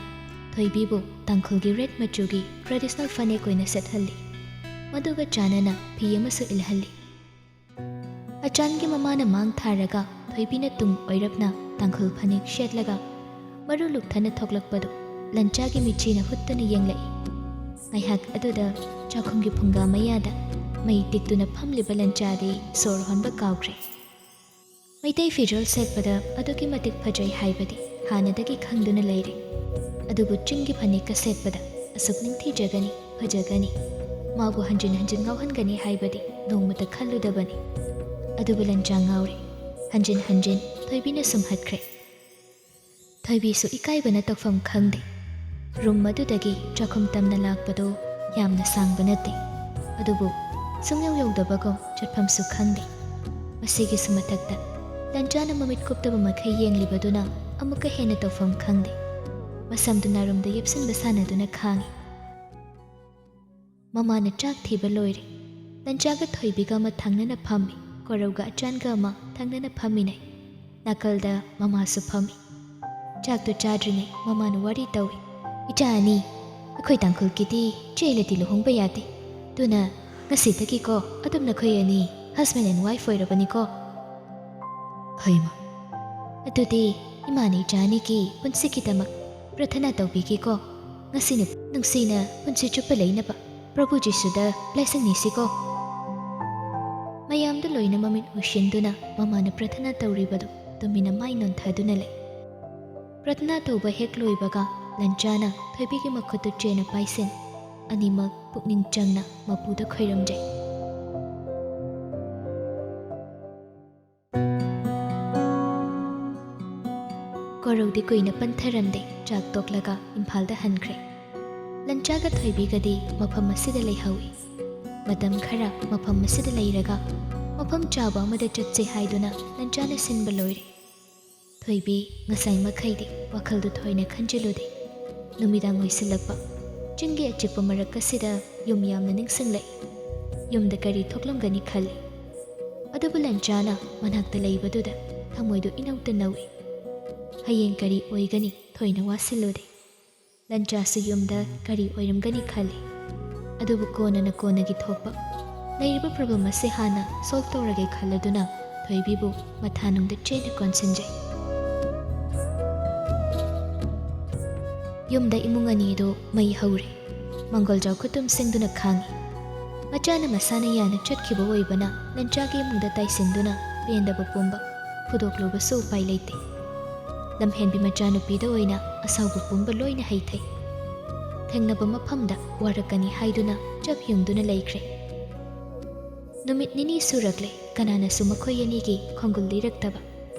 ꯊꯣꯏꯕꯤꯕꯨ ꯇꯥꯡꯈꯨꯜꯒꯤ ꯔꯦꯗ ꯃꯆꯨꯒꯤ ꯇ꯭ꯔꯦꯗꯤꯁꯅꯦꯜ ꯐꯅꯦꯛ ꯑꯣꯏꯅ ꯁꯦꯠꯍꯜꯂꯤ꯫ ꯃꯗꯨꯒ ꯆꯥꯟꯅꯅ ꯐꯤ ꯑꯃꯁꯨ ꯏꯜꯍꯜꯂꯤ꯫ ꯑꯆꯥꯟꯒꯤ ꯃꯃꯥꯅ ꯃꯥꯡ ꯊꯥꯔꯒ ꯊꯣꯏꯕꯤꯅ ꯇꯨꯡ ꯑꯣꯏꯔꯞꯅ ꯇꯥꯡꯈꯨꯜ ꯐꯅꯦꯛ ꯁꯦꯠꯂꯒ ꯃꯔꯨ ꯂꯨꯛꯊꯅ ꯊꯣꯛꯂꯛꯄꯗꯨ ꯂꯟꯆꯥꯒꯤ ꯃꯤꯠꯆꯤꯅ ꯍꯨꯠꯇꯨꯅ ꯌꯦꯡꯂꯛꯏ꯫ ꯉꯥꯏꯍꯥꯛ ꯑꯗꯨꯗ ꯆꯥꯛꯈꯨꯝꯒꯤ ꯐꯨꯡꯒꯥ ꯃꯌꯥꯗ ꯃꯩ ꯇꯤꯛꯇꯨꯅ ꯐꯝꯂꯤꯕ ꯂꯟꯆꯥꯗꯤ ꯁꯣꯔ ꯍꯣꯟꯕ ꯀꯥꯎꯈ꯭ꯔꯦ꯫ ꯃꯩꯇꯩ ꯐꯤꯖꯣꯜ ꯁꯦꯠꯄꯗ ꯑꯗꯨꯛꯀꯤ ꯃꯇꯤꯛ ꯐꯖꯩ ꯍꯥꯏꯕꯗꯤ ꯍꯥꯟꯅꯗꯒꯤ ꯈꯪꯗꯨꯅ ꯂꯩꯔꯦ꯫ ꯑꯗꯨꯕꯨ ꯆꯤꯡꯒꯤ ꯐꯅꯦꯛꯀ ꯁꯦꯠꯄꯗ ꯑꯁꯨꯛ ꯅꯤꯡꯊꯤꯖꯒꯅꯤ, ꯐꯖꯒꯅꯤ, ꯃꯥꯕꯨ ꯍꯟꯖꯤꯟ ꯍꯟꯖꯤꯟ ꯉꯥꯎꯍꯟꯒꯅꯤ ꯍꯥꯏꯕꯗꯤ ꯅꯣꯡꯃꯇ ꯈꯜꯂꯨꯗꯕꯅꯤ꯫ ꯑꯗꯨꯕꯨ ꯂꯟꯆꯥ ꯉꯥꯎꯔꯦ꯫ ꯍꯟꯖꯤꯟ ꯍꯟꯖꯤꯟ ꯊꯣꯏꯕꯤꯅ ꯁꯨꯝꯍꯠꯈ꯭ꯔꯦ꯫ ꯊꯣꯏꯕꯤꯁꯨ ꯏꯀꯥꯏꯕꯅ ꯇꯧꯐꯝ ꯈꯪꯗꯦ꯫ ꯔꯨꯝ ꯑꯗꯨꯗꯒꯤ ꯆꯥꯛꯈꯨꯝ ꯇꯝꯅ ꯂꯥꯛꯄꯗꯨ ꯌꯥꯝꯅ ꯁꯥꯡꯕ ꯅꯠꯇꯦ, ꯑꯗꯨꯕꯨ ꯁꯨꯡꯌꯧ ꯌꯧꯗꯕꯒꯨꯝ ꯆꯠꯐꯝꯁꯨ ꯈꯪꯗꯦ꯫ ꯃꯁꯤꯒꯤꯁꯨ ꯃꯊꯛꯇ ꯂꯟꯆꯥꯅ ꯃꯃꯤꯠ ꯀꯨꯞꯇꯕ ꯃꯈꯩ ꯌꯦꯡꯂꯤꯕꯗꯨꯅ ꯑꯃꯨꯛꯀ ꯍꯦꯟꯅ ꯇꯧꯐꯝ ꯈꯪꯗꯦ꯫ ꯃꯁꯝꯗꯨ ꯅꯥꯔꯨꯝꯗ ꯌꯦꯞꯁꯤꯟꯕ ꯁꯥꯟꯅꯗꯨꯅ ꯈꯥꯡꯏ꯫ ꯃꯃꯥꯅ ꯆꯥꯛ ꯊꯤꯕ ꯂꯣꯏꯔꯦ꯫ ꯂꯟꯆꯥꯒ ꯊꯣꯏꯕꯤꯒ ꯑꯃ ꯊꯪꯅꯅ ꯐꯝꯃꯤ, ꯀꯣꯔꯧꯒ ꯑꯆꯥꯟꯒ ꯑꯃ ꯊꯪꯅꯅ ꯐꯝꯃꯤꯟꯅꯩ꯫ ꯅꯥꯀꯜꯗ ꯃꯃꯥꯁꯨ ꯐꯝꯃꯤ꯫ ꯆꯥꯛꯇꯨ ꯆꯥꯗ꯭ꯔꯤꯉꯩ ꯃꯃꯥꯅ ꯋꯥꯔꯤ ꯇꯧꯏ꯫ "ꯏꯆꯥ ꯑꯅꯤ, ꯑꯩꯈꯣꯏ ꯇꯥꯡꯈꯨꯜꯒꯤꯗꯤ ꯆꯦꯜꯂꯗꯤ ꯂꯨꯍꯣꯡꯕ ꯌꯥꯗꯦ꯫ ꯑꯗꯨꯅ ꯉꯁꯤꯗꯒꯤꯀꯣ ꯑꯗꯨꯝ ꯅꯈꯣꯏ ꯑꯅꯤ husband and wife ꯑꯣꯏꯔꯕꯅꯤꯀꯣ꯫" "ꯍꯩꯃ, ꯑꯗꯨꯗꯤ ꯏꯃꯥꯅ ꯏꯆꯥ ꯑꯅꯤꯒꯤ ꯄꯨꯟꯁꯤꯒꯤꯗꯃꯛ ꯄ꯭ꯔꯊꯅꯥ ꯇꯧꯕꯤꯒꯦꯀꯣ꯫ ꯉꯁꯤꯅ ꯅꯨꯡꯁꯤꯅ ꯄꯨꯟꯁꯤ ꯆꯨꯞꯄ ꯂꯩꯅꯕ ꯄ꯭ꯔꯚꯨ ꯖꯤꯁꯨꯗ blessing ꯅꯤꯁꯤꯀꯣ꯫" ꯃꯌꯥꯝꯗꯨ ꯂꯣꯏꯅ ꯃꯃꯤꯠ ꯎꯏꯁꯤꯟꯗꯨꯅ ꯃꯃꯥꯅ ꯄ꯭ꯔꯊꯅꯥ ꯇꯧꯔꯤꯕꯗꯨ ꯇꯨꯃꯤꯟꯅ ꯃꯥꯏ ꯅꯣꯟꯊꯗꯨꯅ ꯂꯩ꯫ ꯄ꯭ꯔꯊꯅꯥ ꯇꯧꯕ ꯍꯦꯛ ꯂꯣꯏꯕꯒ ꯂꯟꯆꯥꯅ ꯊꯣꯏꯕꯤꯒꯤ ꯃꯈꯨꯠꯇꯨ ꯆꯦꯅ ꯄꯥꯏꯁꯤꯟ, ꯑꯅꯤꯃꯛ ꯄꯨꯛꯅꯤꯡ ꯆꯪꯅ ꯃꯄꯨꯗ ꯈꯣꯏꯔꯝꯖꯩ꯫ ꯀꯣꯔꯧꯗꯤ ꯀꯨꯏꯅ ꯄꯟꯊꯔꯝꯗꯦ, ꯆꯥꯛ ꯇꯣꯛꯂꯒ ꯏꯝꯐꯥꯜꯗ ꯍꯟꯈ꯭ꯔꯦ꯫ ꯂꯟꯆꯥꯒ ꯊꯣꯏꯕꯤꯒꯗꯤ ꯃꯐꯝ ꯑꯁꯤꯗ ꯂꯩꯍꯧꯏ꯫ ꯃꯇꯝ ꯈꯔ ꯃꯐꯝ ꯑꯁꯤꯗ ꯂꯩꯔꯒ ꯃꯐꯝ ꯆꯥꯕ ꯑꯃꯗ ꯆꯠꯁꯦ ꯍꯥꯏꯗꯨꯅ ꯂꯟꯆꯥꯅ ꯁꯤꯟꯕ ꯂꯣꯏꯔꯦ꯫ ꯊꯣꯏꯕꯤ ꯉꯁꯥꯏ ꯃꯈꯩꯗꯤ ꯋꯥꯈꯜꯗꯨ ꯊꯣꯏꯅ ꯈꯟꯖꯤꯜꯂꯨꯗꯦ꯫ ꯅꯨꯃꯤꯗꯥꯡ ꯑꯣꯏꯁꯤꯜꯂꯛꯄ, ꯆꯤꯡꯒꯤ ꯑꯆꯤꯛꯄ ꯃꯔꯛ ꯑꯁꯤꯗ ꯌꯨꯝ ꯌꯥꯝꯅ ꯅꯤꯡꯁꯤꯡꯂꯛꯏ꯫ ꯌꯨꯝꯗ ꯀꯔꯤ ꯊꯣꯛꯂꯝꯒꯅꯤ ꯈꯜꯂꯤ꯫ ꯑꯗꯨꯕꯨ ꯂꯟꯆꯥꯅ ꯃꯅꯥꯛꯇ ꯂꯩꯕꯗꯨꯗ ꯊꯃꯣꯏꯗꯨ ꯏꯅꯧꯇ ꯅꯧꯏ꯫ ꯍꯌꯦꯡ ꯀꯔꯤ ꯑꯣꯏꯒꯅꯤ ꯊꯣꯏꯅ ꯋꯥꯁꯤꯜꯂꯨꯗꯦ꯫ ꯂꯟꯆꯥꯁꯨ ꯌꯨꯝꯗ ꯀꯔꯤ ꯑꯣꯏꯔꯝꯒꯅꯤ ꯈꯜꯂꯤ꯫ ꯑꯗꯨꯕꯨ ꯀꯣꯟꯅꯅ ꯀꯣꯟꯅꯒꯤ ꯊꯣꯛꯄ, ꯂꯩꯔꯤꯕ problem ꯑꯁꯤ ꯍꯥꯟꯅ solve ꯇꯧꯔꯒꯦ ꯈꯜꯂꯗꯨꯅ ꯊꯣꯏꯕꯤꯕꯨ ꯃꯊꯥꯅꯨꯡꯗ ꯆꯦꯠꯅ ꯀꯣꯟꯁꯤꯟꯖꯩ꯫ ꯌꯨꯝꯗ ꯏꯃꯨꯡ ꯑꯅꯤꯗꯨ ꯃꯩ ꯍꯧꯔꯦ꯫ ꯃꯪꯒꯣꯜꯖꯥꯎ ꯈꯨꯇꯨꯝ ꯁꯤꯡꯗꯨꯅ ꯈꯥꯡꯉꯤ꯫ ꯃꯆꯥꯅ ꯃꯁꯥꯅ ꯌꯥꯅ ꯆꯠꯈꯤꯕ ꯑꯣꯏꯕꯅ ꯂꯟꯆꯥꯒꯤ ꯏꯃꯨꯡꯗ ꯇꯥꯏꯁꯤꯟꯗꯨꯅ ꯄꯦꯟꯗꯕ ꯄꯨꯝꯕ ꯐꯨꯗꯣꯛꯂꯨꯕꯁꯨ ꯎꯄꯥꯏ ꯂꯩꯇꯦ꯫ ꯂꯝꯍꯦꯟꯕꯤ ꯃꯆꯥꯅꯨꯄꯤꯗ ꯑꯣꯏꯅ ꯑꯁꯥꯎꯕ ꯄꯨꯝꯕ ꯂꯣꯏꯅ ꯍꯩꯊꯩ꯫ ꯊꯦꯡꯅꯕ ꯃꯐꯝꯗ ꯋꯥꯔꯛꯀꯅꯤ ꯍꯥꯏꯗꯨꯅ ꯆꯞ ꯌꯨꯡꯗꯨꯅ ꯂꯩꯈ꯭ꯔꯦ꯫ ꯅꯨꯃꯤꯠ ꯅꯤꯅꯤ ꯁꯨꯔꯛꯂꯦ, ꯀꯅꯥꯅꯁꯨ ꯃꯈꯣꯏ ꯑꯅꯤꯒꯤ ꯈꯣꯡꯒꯨꯜ ꯂꯤꯔꯛꯇꯕ꯫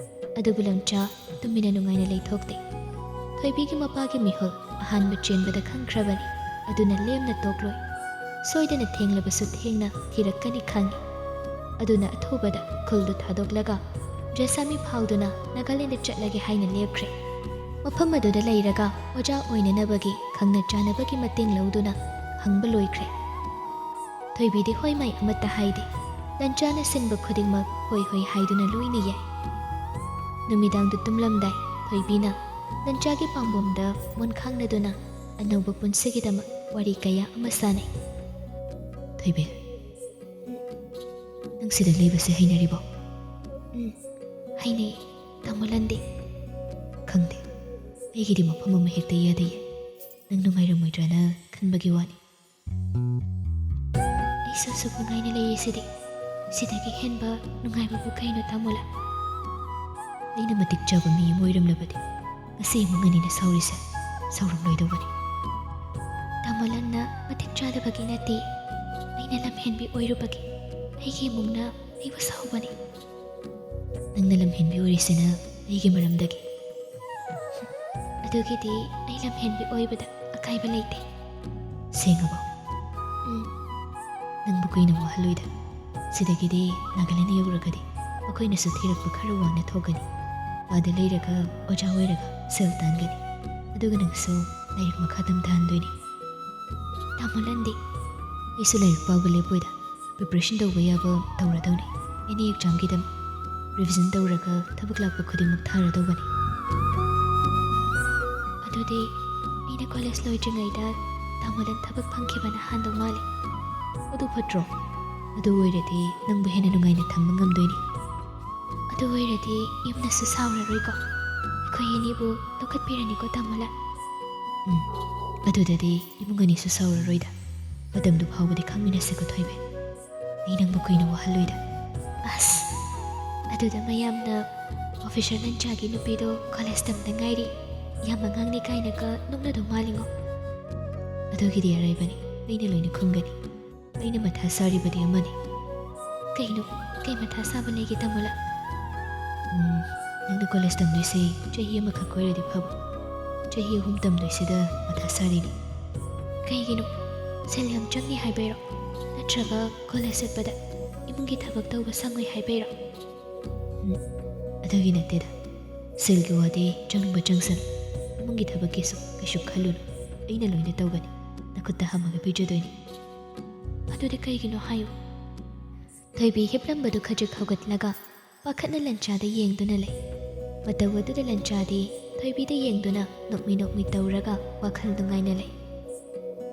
ꯑꯗꯨꯕꯨ ꯂꯟꯆꯥ ꯇꯨꯃꯤꯟꯅ ꯅꯨꯡꯉꯥꯏꯅ ꯂꯩꯊꯣꯛꯇꯦ꯫ ꯊꯣꯏꯕꯤꯒꯤ ꯃꯄꯥꯒꯤ ꯃꯤꯍꯨꯜ ꯑꯍꯥꯟꯕ ꯆꯦꯟꯕꯗ ꯈꯪꯈ꯭ꯔꯕꯅꯤ꯫ ꯑꯗꯨꯅ ꯂꯦꯝꯅ ꯇꯣꯛꯂꯣꯏ꯫ ꯁꯣꯏꯗꯅ ꯊꯦꯡꯂꯕꯁꯨ ꯊꯦꯡꯅ ꯊꯤꯔꯛꯀꯅꯤ ꯈꯪꯏ꯫ ꯑꯗꯨꯅ ꯑꯊꯨꯕꯗ ꯈꯨꯜꯗꯨ ꯊꯥꯗꯣꯛꯂꯒ ꯖꯁꯥꯃꯤ ꯐꯥꯎꯗꯨꯅ ꯅꯥꯒꯥꯂꯦꯟꯗ ꯆꯠꯂꯒꯦ ꯍꯥꯏꯅ ꯂꯦꯞꯈ꯭ꯔꯦ꯫ ꯃꯐꯝ ꯑꯗꯨꯗ ꯂꯩꯔꯒ ꯑꯣꯖꯥ ꯑꯣꯏꯅꯅꯕꯒꯤ ꯈꯪꯅ ꯆꯥꯟꯅꯕꯒꯤ ꯃꯇꯦꯡ ꯂꯧꯗꯨꯅ ꯍꯪꯕ ꯂꯣꯏꯈ꯭ꯔꯦ꯫ ꯊꯣꯏꯕꯤꯗꯤ ꯍꯣꯏ ꯃꯥꯏ ꯑꯃꯠꯇ ꯍꯥꯏꯗꯦ꯫ ꯂꯟꯆꯥꯅ ꯁꯤꯟꯕ ꯈꯨꯗꯤꯡꯃꯛ ꯍꯣꯏ ꯍꯣꯏ ꯍꯥꯏꯗꯨꯅ ꯂꯣꯏꯅ ꯌꯥꯏ꯫ ꯅꯨꯃꯤꯗꯥꯡꯗꯨ ꯇꯨꯝꯂꯝꯗꯥꯏ ꯊꯣꯏꯕꯤꯅ ꯂꯟꯆꯥꯒꯤ ꯄꯥꯝꯕꯣꯝꯗ ꯃꯣꯟ ꯈꯥꯡꯅꯗꯨꯅ ꯑꯅꯧꯕ ꯄꯨꯟꯁꯤꯒꯤꯗꯃꯛ ꯋꯥꯔꯤ ꯀꯌꯥ ꯑꯃ ꯁꯥꯟꯅꯩ꯫ ꯊꯣꯏꯕꯤ, ꯅꯪ ꯁꯤꯗ ꯂꯩꯕꯁꯦ ꯍꯩꯅꯔꯤꯕꯣ? ꯎꯝ, ꯍꯩꯅꯩ꯫ ꯇꯥꯃꯣ ꯂꯟꯗꯤ? ꯈꯪꯗꯦ, ꯑꯩꯒꯤꯗꯤ ꯃꯐꯝ ꯑꯃ ꯍꯦꯛꯇ ꯏꯌꯥꯗ ꯌꯥꯏ꯫ ꯅꯪ ꯅꯨꯡꯉꯥꯏꯔꯝꯃꯣꯏꯗ꯭ꯔꯥꯅ ꯈꯟꯕꯒꯤ ꯋꯥꯅꯤ꯫ ꯑꯩꯁꯨ ꯑꯁꯨꯛ ꯅꯨꯡꯉꯥꯏꯅ ꯂꯩꯔꯤꯁꯤꯗꯤ꯫ ꯁꯤꯗꯒꯤ ꯍꯦꯟꯕ ꯅꯨꯡꯉꯥꯏꯕꯕꯨ ꯀꯩꯅꯣ, ꯇꯥꯃꯣ ꯂꯟ? ꯑꯩꯅ ꯃꯇꯤꯛ ꯆꯥꯕ ꯃꯤ ꯑꯃ ꯑꯣꯏꯔꯝꯂꯕꯗꯤ ꯉꯁꯤ ꯏꯃꯨꯡ ꯑꯅꯤꯅ ꯁꯥꯎꯔꯤꯁꯦ ꯁꯥꯎꯔꯝꯂꯣꯏꯗꯧꯕꯅꯤ꯫ ꯇꯥꯃꯣ ꯂꯟꯅ ꯃꯇꯤꯛ ꯆꯥꯗꯕꯒꯤ ꯅꯠꯇꯦ, ꯑꯩꯅ ꯂꯝꯍꯦꯟꯕꯤ ꯑꯣꯏꯔꯨꯕꯒꯤ ꯑꯩꯒꯤ ꯏꯃꯨꯡꯅ ꯑꯩꯕꯨ ꯁꯥꯎꯕꯅꯤ꯫ ꯅꯪꯅ ꯂꯝꯍꯦꯟꯕꯤ ꯑꯣꯏꯔꯤꯁꯤꯅ ꯑꯩꯒꯤ ꯃꯔꯝꯗꯒꯤ꯫ ꯑꯗꯨꯒꯤꯗꯤ ꯑꯩ ꯂꯝꯍꯦꯟꯕꯤ ꯑꯣꯏꯕꯗ ꯑꯀꯥꯏꯕ ꯂꯩꯇꯦ꯫ ꯁꯦꯡꯉꯕꯣ? ꯎꯝ꯫ ꯅꯪꯕꯨ ꯀꯨꯏꯅ ꯋꯥꯍꯜꯂꯣꯏꯗ꯫ ꯁꯤꯗꯒꯤꯗꯤ ꯅꯥꯒꯥꯂꯦꯟ ꯌꯧꯔꯒꯗꯤ ꯃꯈꯣꯏꯅꯁꯨ ꯊꯤꯔꯛꯄ ꯈꯔ ꯋꯥꯅ ꯊꯣꯛꯀꯅꯤ꯫ ꯑꯥꯗ ꯂꯩꯔꯒ ꯑꯣꯖꯥ ꯑꯣꯏꯔꯒ ꯁꯦꯜ ꯇꯥꯟꯒꯅꯤ꯫ ꯑꯗꯨꯒ ꯅꯪꯁꯨ ꯂꯥꯏꯔꯤꯛ ꯃꯈꯥ ꯇꯝꯊꯍꯟꯗꯣꯏꯅꯤ꯫ ꯇꯥꯃꯣ ꯂꯟꯗꯤ? ꯑꯩꯁꯨ ꯂꯥꯏꯔꯤꯛ ꯄꯥꯕ ꯂꯦꯞꯄꯣꯏꯗ꯫ Preparation ꯇꯧꯕ ꯌꯥꯕ ꯇꯧꯔꯗꯧꯅꯤ꯫ Any examꯒꯤꯗꯃꯛ revision ꯇꯧꯔꯒ ꯊꯕꯛ ꯂꯥꯛꯄ ꯈꯨꯗꯤꯡꯃꯛ ꯊꯥꯔꯗꯧꯕꯅꯤ꯫ ꯑꯗꯨꯗꯤ ꯑꯩꯅ college ꯂꯣꯏꯗ꯭ꯔꯤꯉꯩꯗ ꯇꯥꯃꯣ ꯂꯟ ꯊꯕꯛ ꯐꯪꯈꯤꯕꯅ ꯍꯥꯟꯗꯧ ꯃꯥꯜꯂꯤ꯫ ꯑꯗꯨ ꯐꯠꯇ꯭ꯔꯣ? ꯑꯗꯨ ꯑꯣꯏꯔꯗꯤ ꯅꯪꯕꯨ ꯍꯦꯟꯅ ꯅꯨꯡꯉꯥꯏꯅ ꯊꯝꯕ ꯉꯝꯗꯣꯏꯅꯤ꯫ ꯑꯗꯨ ꯑꯣꯏꯔꯗꯤ ꯌꯨꯝꯅꯁꯨ ꯁꯥꯎꯔꯔꯣꯏꯀꯣ? ꯑꯩꯈꯣꯏ ꯑꯅꯤꯕꯨ ꯂꯧꯈꯠꯄꯤꯔꯅꯤꯀꯣ, ꯇꯥꯃꯣ ꯂꯟ? ꯎꯝ, ꯑꯗꯨꯗꯗꯤ ꯏꯃꯨꯡ ꯑꯅꯤꯁꯨ ꯁꯥꯎꯔꯔꯣꯏꯗ꯫ ꯃꯇꯝꯗꯨ ꯐꯥꯎꯕꯗꯤ ꯈꯪꯃꯤꯟꯅꯁꯤꯀꯣ, ꯊꯣꯏꯕꯤ꯫ ꯑꯩ ꯅꯪꯕꯨ ꯀꯨꯏꯅ ꯋꯥꯍꯜꯂꯣꯏꯗ꯫ ꯑꯁ, ꯑꯗꯨꯗ ꯃꯌꯥꯝꯅ officer ꯂꯟꯆꯥꯒꯤ ꯅꯨꯄꯤꯗꯣ college ꯇꯝꯗ ꯉꯥꯏꯔꯤ, ꯌꯥꯝ ꯑꯉꯥꯡꯅꯤ ꯀꯥꯏꯅꯒ ꯅꯣꯛꯅꯗꯧ ꯃꯥꯜꯂꯤꯉꯣ꯫ ꯑꯗꯨꯒꯤꯗꯤ ꯑꯔꯩꯕꯅꯤ, ꯑꯩꯅ ꯂꯣꯏꯅ ꯈꯨꯝꯒꯅꯤ꯫ ꯑꯩꯅ ꯃꯊꯥ ꯁꯥꯔꯤꯕꯗꯤ ꯑꯃꯅꯤ꯫ ꯀꯩꯅꯣ? ꯀꯩ ꯃꯊꯥ ꯁꯥꯕ ꯂꯩꯒꯦ, ꯇꯥꯃꯣ ꯂꯟ? ꯎꯝ, ꯅꯪꯅ college ꯇꯝꯗꯣꯏꯁꯦ ꯆꯍꯤ ꯑꯃꯈꯛ ꯑꯣꯏꯔꯗꯤ ꯐꯕ꯫ ꯆꯍꯤ ꯑꯍꯨꯝ ꯇꯝꯗꯣꯏꯁꯤꯗ ꯃꯊꯥ ꯁꯥꯔꯤꯅꯤ꯫ ꯀꯩꯒꯤꯅꯣ? ꯁꯦꯜ ꯌꯥꯝ ꯆꯪꯅꯤ ꯍꯥꯏꯕꯩꯔꯣ? ꯅꯠꯇ꯭ꯔꯒ ꯀꯣꯂꯦꯖ ꯆꯠꯄꯗ ꯏꯃꯨꯡꯒꯤ ꯊꯕꯛ ꯇꯧꯕ ꯁꯪꯉꯣꯏ ꯍꯥꯏꯕꯩꯔꯣ? ꯎꯝ, ꯑꯗꯨꯒꯤ ꯅꯠꯇꯦꯗ꯫ ꯁꯦꯜꯒꯤ ꯋꯥꯗꯤ ꯆꯪꯅꯤꯡꯕ ꯆꯪꯁꯅꯨ꯫ ꯏꯃꯨꯡꯒꯤ ꯊꯕꯛꯀꯤꯁꯨ ꯀꯩꯁꯨ ꯈꯜꯂꯨꯅꯨ꯫ ꯑꯩꯅ ꯂꯣꯏꯅ ꯇꯧꯒꯅꯤ꯫ ꯅꯈꯨꯠꯇ ꯍꯥꯝꯃꯒ ꯄꯤꯖꯗꯣꯏꯅꯤ꯫ ꯑꯗꯨꯗꯤ ꯀꯩꯒꯤꯅꯣ ꯍꯥꯏꯌꯨ꯫ ꯊꯣꯏꯕꯤ ꯍꯤꯞꯂꯝꯕꯗꯨ ꯈꯖꯤꯛ ꯍꯧꯒꯠꯂꯒ ꯄꯥꯈꯠꯅ ꯂꯟꯆꯥꯗ ꯌꯦꯡꯗꯨꯅ ꯂꯩ꯫ ꯃꯇꯧ ꯑꯗꯨꯗ ꯂꯟꯆꯥꯗꯤ ꯊꯣꯏꯕꯤꯗ ꯌꯦꯡꯗꯨꯅ ꯅꯣꯛꯃꯤ ꯅꯣꯛꯃꯤ ꯇꯧꯔꯒ ꯋꯥꯈꯜ ꯅꯨꯡꯉꯥꯏꯅ ꯂꯩ꯫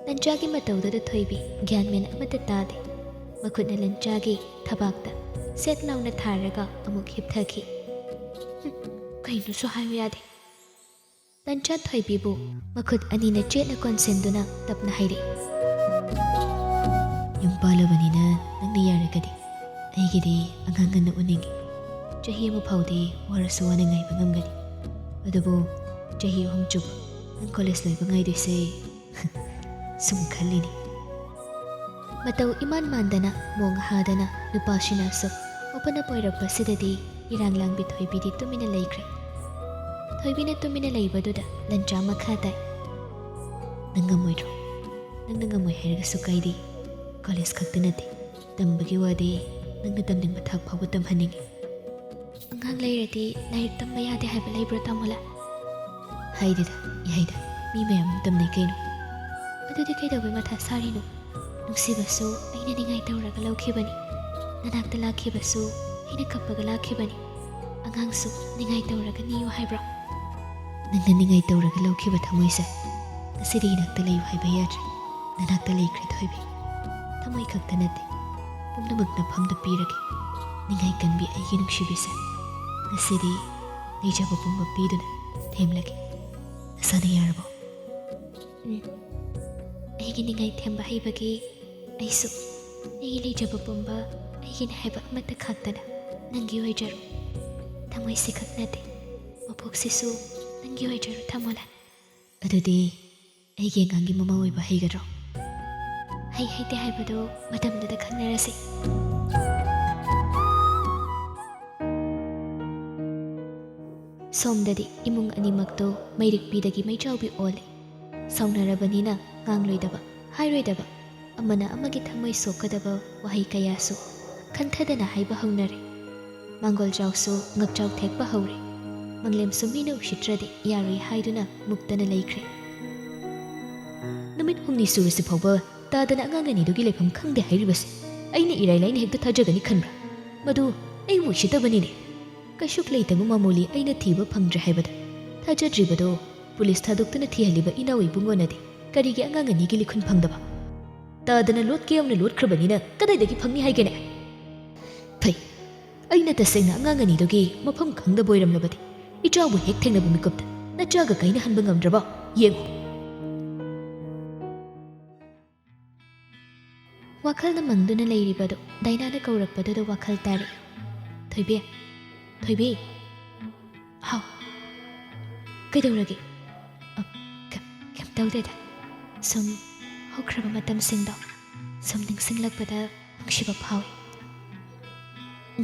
ꯂꯟꯆꯥꯒꯤ ꯃꯇꯧꯗꯨꯗ ꯊꯣꯏꯕꯤ ꯒ꯭ꯌꯥꯟ ꯃꯦꯟ ꯑꯃꯠꯇ ꯇꯥꯗꯦ꯫ ꯃꯈꯨꯠꯅ ꯂꯟꯆꯥꯒꯤ ꯊꯕꯥꯛꯇ ꯁꯦꯠ ꯂꯥꯎꯅ ꯊꯥꯔꯒ ꯑꯃꯨꯛ ꯍꯤꯞꯊꯈꯤ꯫ "ꯍꯨꯝ, ꯀꯩꯅꯣꯁꯨ ꯍꯥꯏꯌꯨ ꯌꯥꯗꯦ꯫" ꯂꯟꯆꯥ ꯊꯣꯏꯕꯤꯕꯨ ꯃꯈꯨꯠ ꯑꯅꯤꯅ ꯆꯦꯠꯅ ꯀꯣꯟꯁꯤꯟꯗꯨꯅ ꯇꯞꯅ ꯍꯥꯏꯔꯛꯏ꯫ "ꯌꯨꯝ ꯄꯥꯜꯂꯕꯅꯤꯅ ꯅꯪꯅ ꯌꯥꯔꯒꯗꯤ ꯑꯩꯒꯤꯗꯤ ꯑꯉꯥꯡ ꯉꯟꯅ ꯎꯅꯤꯡꯉꯤ꯫ ꯆꯍꯤ ꯑꯃ ꯐꯥꯎꯗꯤ ꯋꯥꯔꯁꯨ ꯋꯥꯅ ꯉꯥꯏꯕ ꯉꯝꯒꯅꯤ꯫ ꯑꯗꯨꯕꯨ ꯆꯍꯤ ꯑꯍꯨꯝ ꯆꯨꯞ ꯅꯪ ꯀꯣꯂꯦꯖ ꯂꯣꯏꯕ ꯉꯥꯏꯗꯣꯏꯁꯦ ꯁꯨꯝ ꯈꯜꯂꯤꯅꯤ꯫" ꯃꯇꯧ ꯏꯃꯥꯟ ꯃꯥꯟꯗꯅ ꯃꯣꯡ ꯍꯥꯗꯅ ꯅꯨꯄꯥꯁꯤꯅꯁꯨ ꯃꯄꯨꯅ ꯄꯣꯏꯔꯛꯄꯁꯤꯗꯗꯤ ꯏꯔꯥꯡ ꯂꯥꯡꯕꯤ ꯊꯣꯏꯕꯤꯗꯤ ꯇꯨꯃꯤꯟꯅ ꯂꯩꯈ꯭ꯔꯦ꯫ ꯊꯣꯏꯕꯤꯅ ꯇꯨꯃꯤꯟꯅ ꯂꯩꯕꯗꯨꯗ ꯂꯟꯆꯥ ꯃꯈꯥ ꯇꯥꯏ꯫ "ꯅꯪ ꯉꯝꯃꯣꯏꯗ꯭ꯔꯣ? ꯅꯪꯅ ꯉꯝꯃꯣꯏ ꯍꯥꯏꯔꯒꯁꯨ ꯀꯥꯏꯗꯦ꯫ ꯀꯣꯂꯦꯖ ꯈꯛꯇ ꯅꯠꯇꯦ, ꯇꯝꯕꯒꯤ ꯋꯥꯗꯤ ꯅꯪꯅ ꯇꯝꯅꯤꯡꯕ ꯊꯥꯛ ꯐꯥꯎꯕ ꯇꯝꯍꯟꯅꯤꯡꯉꯤ꯫" "ꯑꯉꯥꯡ ꯂꯩꯔꯗꯤ ꯂꯥꯏꯔꯤꯛ ꯇꯝꯕ ꯌꯥꯗꯦ ꯍꯥꯏꯕ ꯂꯩꯕ꯭ꯔꯣ, ꯇꯥꯃꯣꯂꯥ?" "ꯍꯥꯏꯗꯦꯗ, ꯏꯍꯩꯗ, ꯃꯤ ꯃꯌꯥꯝ ꯑꯃ ꯇꯝꯅꯩ ꯀꯩꯅꯣ꯫" "ꯑꯗꯨꯗꯤ ꯀꯩꯗꯧꯕꯩ ꯃꯊꯥ ꯁꯥꯔꯤꯅꯣ? ꯅꯨꯡꯁꯤꯕꯁꯨ ꯑꯩꯅ ꯅꯤꯡꯉꯥꯏ ꯇꯧꯔꯒ ꯂꯧꯈꯤꯕꯅꯤ꯫ ꯅꯅꯥꯛꯇ ꯂꯥꯛꯈꯤꯕꯁꯨ ꯑꯩꯅ ꯀꯞꯄꯒ ꯂꯥꯛꯈꯤꯕꯅꯤ꯫ ꯑꯉꯥꯡꯁꯨ ꯅꯤꯡꯉꯥꯏ ꯇꯧꯔꯒ ꯅꯤꯌꯨ ꯍꯥꯏꯕ꯭ꯔꯣ?" "ꯅꯪꯅ ꯅꯤꯡꯉꯥꯏ ꯇꯧꯔꯒ ꯂꯧꯈꯤꯕ ꯊꯃꯣꯏꯁꯦ ꯉꯁꯤꯗꯤ ꯏꯅꯥꯛꯇ ꯂꯩꯌꯨ ꯍꯥꯏꯕ ꯌꯥꯗ꯭ꯔꯦ꯫ ꯅꯅꯥꯛꯇ ꯂꯩꯈ꯭ꯔꯦ ꯊꯣꯏꯕꯤ꯫ ꯊꯃꯣꯏ ꯈꯛꯇ ꯅꯠꯇꯦ, ꯄꯨꯝꯅꯃꯛ ꯅꯐꯝꯗ ꯄꯤꯔꯒꯦ꯫ ꯅꯤꯡꯉꯥꯏ ꯀꯟꯕꯤ ꯑꯩꯒꯤ ꯅꯨꯡꯁꯤꯕꯤꯁꯦ, ꯉꯁꯤꯗꯤ ꯂꯩꯖꯕ ꯄꯨꯝꯕ ꯄꯤꯗꯨꯅ ꯊꯦꯝꯂꯒꯦ꯫ ꯅꯁꯥꯅ ꯌꯥꯔꯕꯣ?" "ꯎꯝ꯫ ꯑꯩꯒꯤ ꯅꯤꯡꯉꯥꯏ ꯊꯦꯝꯕ ꯍꯩꯕꯒꯤ ꯑꯩꯁꯨ ꯑꯩꯒꯤ ꯂꯩꯖꯕ ꯄꯨꯝꯕ ꯑꯩꯒꯤꯅꯤ ꯍꯥꯏꯕ ꯑꯃꯠꯇ ꯈꯥꯛꯇꯅ ꯅꯪꯒꯤ ꯑꯣꯏꯖꯔꯣ꯫ ꯊꯃꯣꯏꯁꯤ ꯈꯛ ꯅꯠꯇꯦ, ꯃꯄꯣꯛꯁꯤꯁꯨ ꯅꯪꯒꯤ ꯑꯣꯏꯖꯔꯣ, ꯊꯃꯣꯂꯥ꯫" "ꯑꯗꯨꯗꯤ ꯑꯩꯒꯤ ꯑꯉꯥꯡꯒꯤ ꯃꯃꯥ ꯑꯣꯏꯕ ꯍꯩꯒꯗ꯭ꯔꯣ?" "ꯍꯩ ꯍꯩꯇꯦ ꯍꯥꯏꯕꯗꯨ ꯃꯇꯝꯗꯨꯗ ꯈꯪꯅꯔꯁꯤ꯫" ꯁꯣꯝꯗꯗꯤ ꯏꯃꯨꯡ ꯑꯅꯤꯃꯛꯇꯨ ꯃꯩꯔꯤꯛꯄꯤꯗꯒꯤ ꯃꯩꯆꯥꯎꯕꯤ ꯑꯣꯜꯂꯦ꯫ ꯁꯥꯎꯅꯔꯕꯅꯤꯅ ꯉꯥꯡꯂꯣꯏꯗꯕ, ꯍꯥꯏꯔꯣꯏꯗꯕ, ꯑꯃꯅ ꯑꯃꯒꯤ ꯊꯃꯣꯏ ꯁꯣꯛꯀꯗꯕ ꯋꯥꯍꯩ ꯀꯌꯥꯁꯨ ꯈꯟꯊꯗꯅ ꯍꯥꯏꯕ ꯍꯧꯅꯔꯦ꯫ ꯃꯥꯡꯒꯣꯜꯖꯥꯎꯁꯨ ꯉꯛꯆꯥꯎ ꯊꯦꯛꯄ ꯍꯧꯔꯦ꯫ ꯃꯪꯂꯦꯝꯁꯨ ꯃꯤꯅ ꯎꯁꯤꯠꯇ꯭ꯔꯗꯤ ꯌꯥꯔꯣꯏ ꯍꯥꯏꯗꯨꯅ ꯃꯨꯛꯇꯅ ꯂꯩꯈ꯭ꯔꯦ꯫ ꯅꯨꯃꯤꯠ ꯍꯨꯝꯅꯤ ꯁꯨꯔꯁꯤ ꯐꯥꯎꯕ ꯇꯥꯗꯅ ꯑꯉꯥꯡ ꯑꯅꯤꯗꯨꯒꯤ ꯂꯩꯐꯝ ꯈꯪꯗꯦ ꯍꯥꯏꯔꯤꯕꯁꯦ ꯑꯩꯅ ꯏꯔꯥꯏ ꯂꯥꯏꯅ ꯍꯦꯛꯇ ꯊꯥꯖꯒꯅꯤ ꯈꯟꯕ꯭ꯔꯥ? ꯃꯗꯨ ꯑꯩꯕꯨ ꯎꯁꯤꯠꯇꯕꯅꯤꯅꯦ꯫ ꯀꯩꯁꯨ ꯂꯩꯇꯕ ꯃꯥꯃꯣꯂꯤ ꯑꯩꯅ ꯊꯤꯕ ꯐꯪꯗ꯭ꯔꯦ ꯍꯥꯏꯕꯗ ꯊꯥꯖꯗ꯭ꯔꯤꯕꯗꯣ ꯄꯨꯂꯤꯁ ꯊꯥꯗꯣꯛꯇꯨꯅ ꯊꯤꯍꯜꯂꯤꯕ ꯏꯅꯥꯎ ꯏꯕꯨꯡꯉꯣꯅꯗꯤ ꯀꯔꯤꯒꯤ ꯑꯉꯥꯡ ꯑꯅꯤꯒꯤ ꯂꯤꯈꯨꯟ ꯐꯪꯗꯕ? ꯇꯥꯗꯅ ꯂꯣꯠꯀꯦ ꯌꯥꯝꯅ ꯂꯣꯠꯈ꯭ꯔꯕꯅꯤꯅ ꯀꯗꯥꯏꯗꯒꯤ ꯐꯪꯅꯤ ꯍꯥꯏꯒꯦꯅꯦ? ꯐꯩ, ꯑꯩꯅ ꯇꯁꯦꯡꯅ ꯑꯉꯥꯡ ꯑꯅꯤꯗꯨꯒꯤ ꯃꯐꯝ ꯈꯪꯗꯕ ꯑꯣꯏꯔꯝꯂꯕꯗꯤ ꯏꯆꯥꯕꯨ ꯍꯦꯛ ꯊꯦꯡꯅꯕ ꯃꯤꯀꯨꯞꯇ ꯅꯆꯥꯒ ꯀꯥꯏꯅꯍꯟꯕ ꯉꯝꯗ꯭ꯔꯕ? ꯌꯦꯡꯉꯨ꯫ ꯋꯥꯈꯜꯅ ꯃꯪꯗꯨꯅ ꯂꯩꯔꯤꯕꯗꯨ ꯗꯥꯏꯅꯥꯅ ꯀꯧꯔꯛꯄꯗꯨꯗ ꯋꯥꯈꯜ ꯇꯥꯔꯛꯏ꯫ "ꯊꯣꯏꯕꯤ, ꯊꯣꯏꯕꯤ!" "ꯍꯥꯎ, ꯀꯩꯗꯧꯔꯒꯦ?" "ꯑ, ꯀ-, ꯀꯩꯝ ꯇꯧꯗꯦꯗ꯫ ꯁꯨꯝ ꯍꯧꯈ꯭ꯔꯕ ꯃꯇꯝꯁꯤꯡꯗꯣ ꯁꯨꯝ ꯅꯤꯡꯁꯤꯡꯂꯛꯄꯗ ꯅꯨꯡꯁꯤꯕ ꯐꯥꯎꯏ꯫"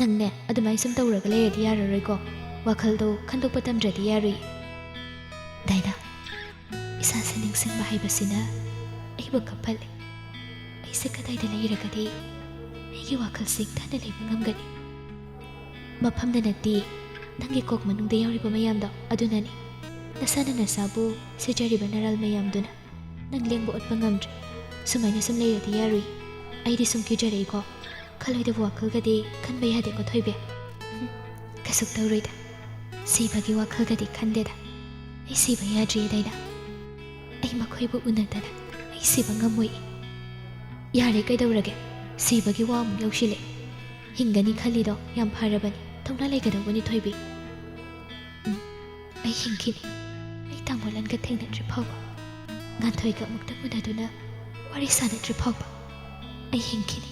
"ꯅꯪꯅꯦ ꯑꯗꯨꯃꯥꯏꯅ ꯁꯨꯝ ꯇꯧꯔꯒ ꯂꯩꯔꯗꯤ ꯌꯥꯔꯔꯣꯏꯀꯣ꯫ ꯋꯥꯈꯜꯗꯣ ꯈꯟꯗꯣꯛꯄ ꯇꯝꯗ꯭ꯔꯗꯤ ꯌꯥꯔꯣꯏ꯫" "ꯗꯥꯏꯅꯥ, ꯏꯁꯥꯁꯦ ꯅꯤꯡꯁꯤꯡꯕ ꯍꯥꯏꯕꯁꯤꯅ ꯑꯩꯕꯨ ꯀꯞꯍꯜꯂꯦ꯫ ꯑꯩꯁꯦ ꯀꯗꯥꯏꯗ ꯂꯩꯔꯒꯗꯤ ꯑꯩꯒꯤ ꯋꯥꯈꯜꯁꯦ ꯏꯪꯊꯅ ꯂꯩꯕ ꯉꯝꯒꯅꯤ? ꯃꯐꯝꯗ ꯅꯠꯇꯦ, ꯅꯪꯒꯤ ꯀꯣꯛ ꯃꯅꯨꯡꯗ ꯌꯥꯎꯔꯤꯕ ꯃꯌꯥꯝꯗꯣ ꯑꯗꯨꯅꯅꯤ꯫ ꯅꯁꯥꯅ ꯅꯁꯥꯕꯨ ꯁꯤꯖꯔꯤꯕ ꯅꯔꯥꯜ ꯃꯌꯥꯝꯗꯨꯅ ꯅꯪ ꯂꯦꯡꯕ ꯑꯣꯠꯄ ꯉꯝꯗ꯭ꯔꯦ꯫ ꯁꯨꯃꯥꯏꯅ ꯁꯨꯝ ꯂꯩꯔꯗꯤ ꯌꯥꯔꯣꯏ꯫ ꯑꯩꯗꯤ ꯁꯨꯝ ꯀꯤꯖꯔꯛꯏꯀꯣ꯫ ꯈꯜꯂꯣꯏꯗꯕ ꯋꯥꯈꯜꯒꯗꯤ ꯈꯟꯕ ꯌꯥꯗꯦꯀꯣ ꯊꯣꯏꯕꯤ꯫ ꯎꯝ, ꯀꯩꯁꯨ ꯇꯧꯔꯣꯏꯗ꯫ ꯁꯤꯕꯒꯤ ꯋꯥꯈꯜꯒꯗꯤ ꯈꯟꯗꯦꯗ꯫ ꯑꯩ ꯁꯤꯕ ꯌꯥꯗ꯭ꯔꯤꯌꯦ ꯗꯥꯏꯅꯥ꯫ ꯑꯩ ꯃꯈꯣꯏꯕꯨ ꯎꯅꯗꯅ ꯑꯩ ꯁꯤꯕ ꯉꯝꯃꯣꯏ꯫" "ꯌꯥꯔꯦ, ꯀꯩꯗꯧꯔꯒꯦ? ꯁꯤꯕꯒꯤ ꯋꯥ ꯑꯃꯨꯛ ꯌꯧꯁꯤꯜꯂꯦ꯫ ꯍꯤꯡꯒꯅꯤ ꯈꯜꯂꯤꯗꯣ ꯌꯥꯝ ꯐꯔꯕꯅꯤ, ꯊꯧꯅꯥ ꯂꯩꯒꯗꯧꯕꯅꯤ ꯊꯣꯏꯕꯤ꯫ ꯎꯝ, ꯑꯩ ꯍꯤꯡꯈꯤꯅꯤ꯫ ꯑꯩ ꯇꯥꯃꯣꯂꯟꯒ ꯊꯦꯡꯅꯗ꯭ꯔꯤ ꯐꯥꯎꯕ, ꯉꯥꯟꯊꯣꯏꯒ ꯑꯃꯨꯛꯇꯪ ꯎꯅꯗꯨꯅ ꯋꯥꯔꯤ ꯁꯥꯟꯅꯗ꯭ꯔꯤ ꯐꯥꯎꯕ ꯑꯩ ꯍꯤꯡꯈꯤꯅꯤ꯫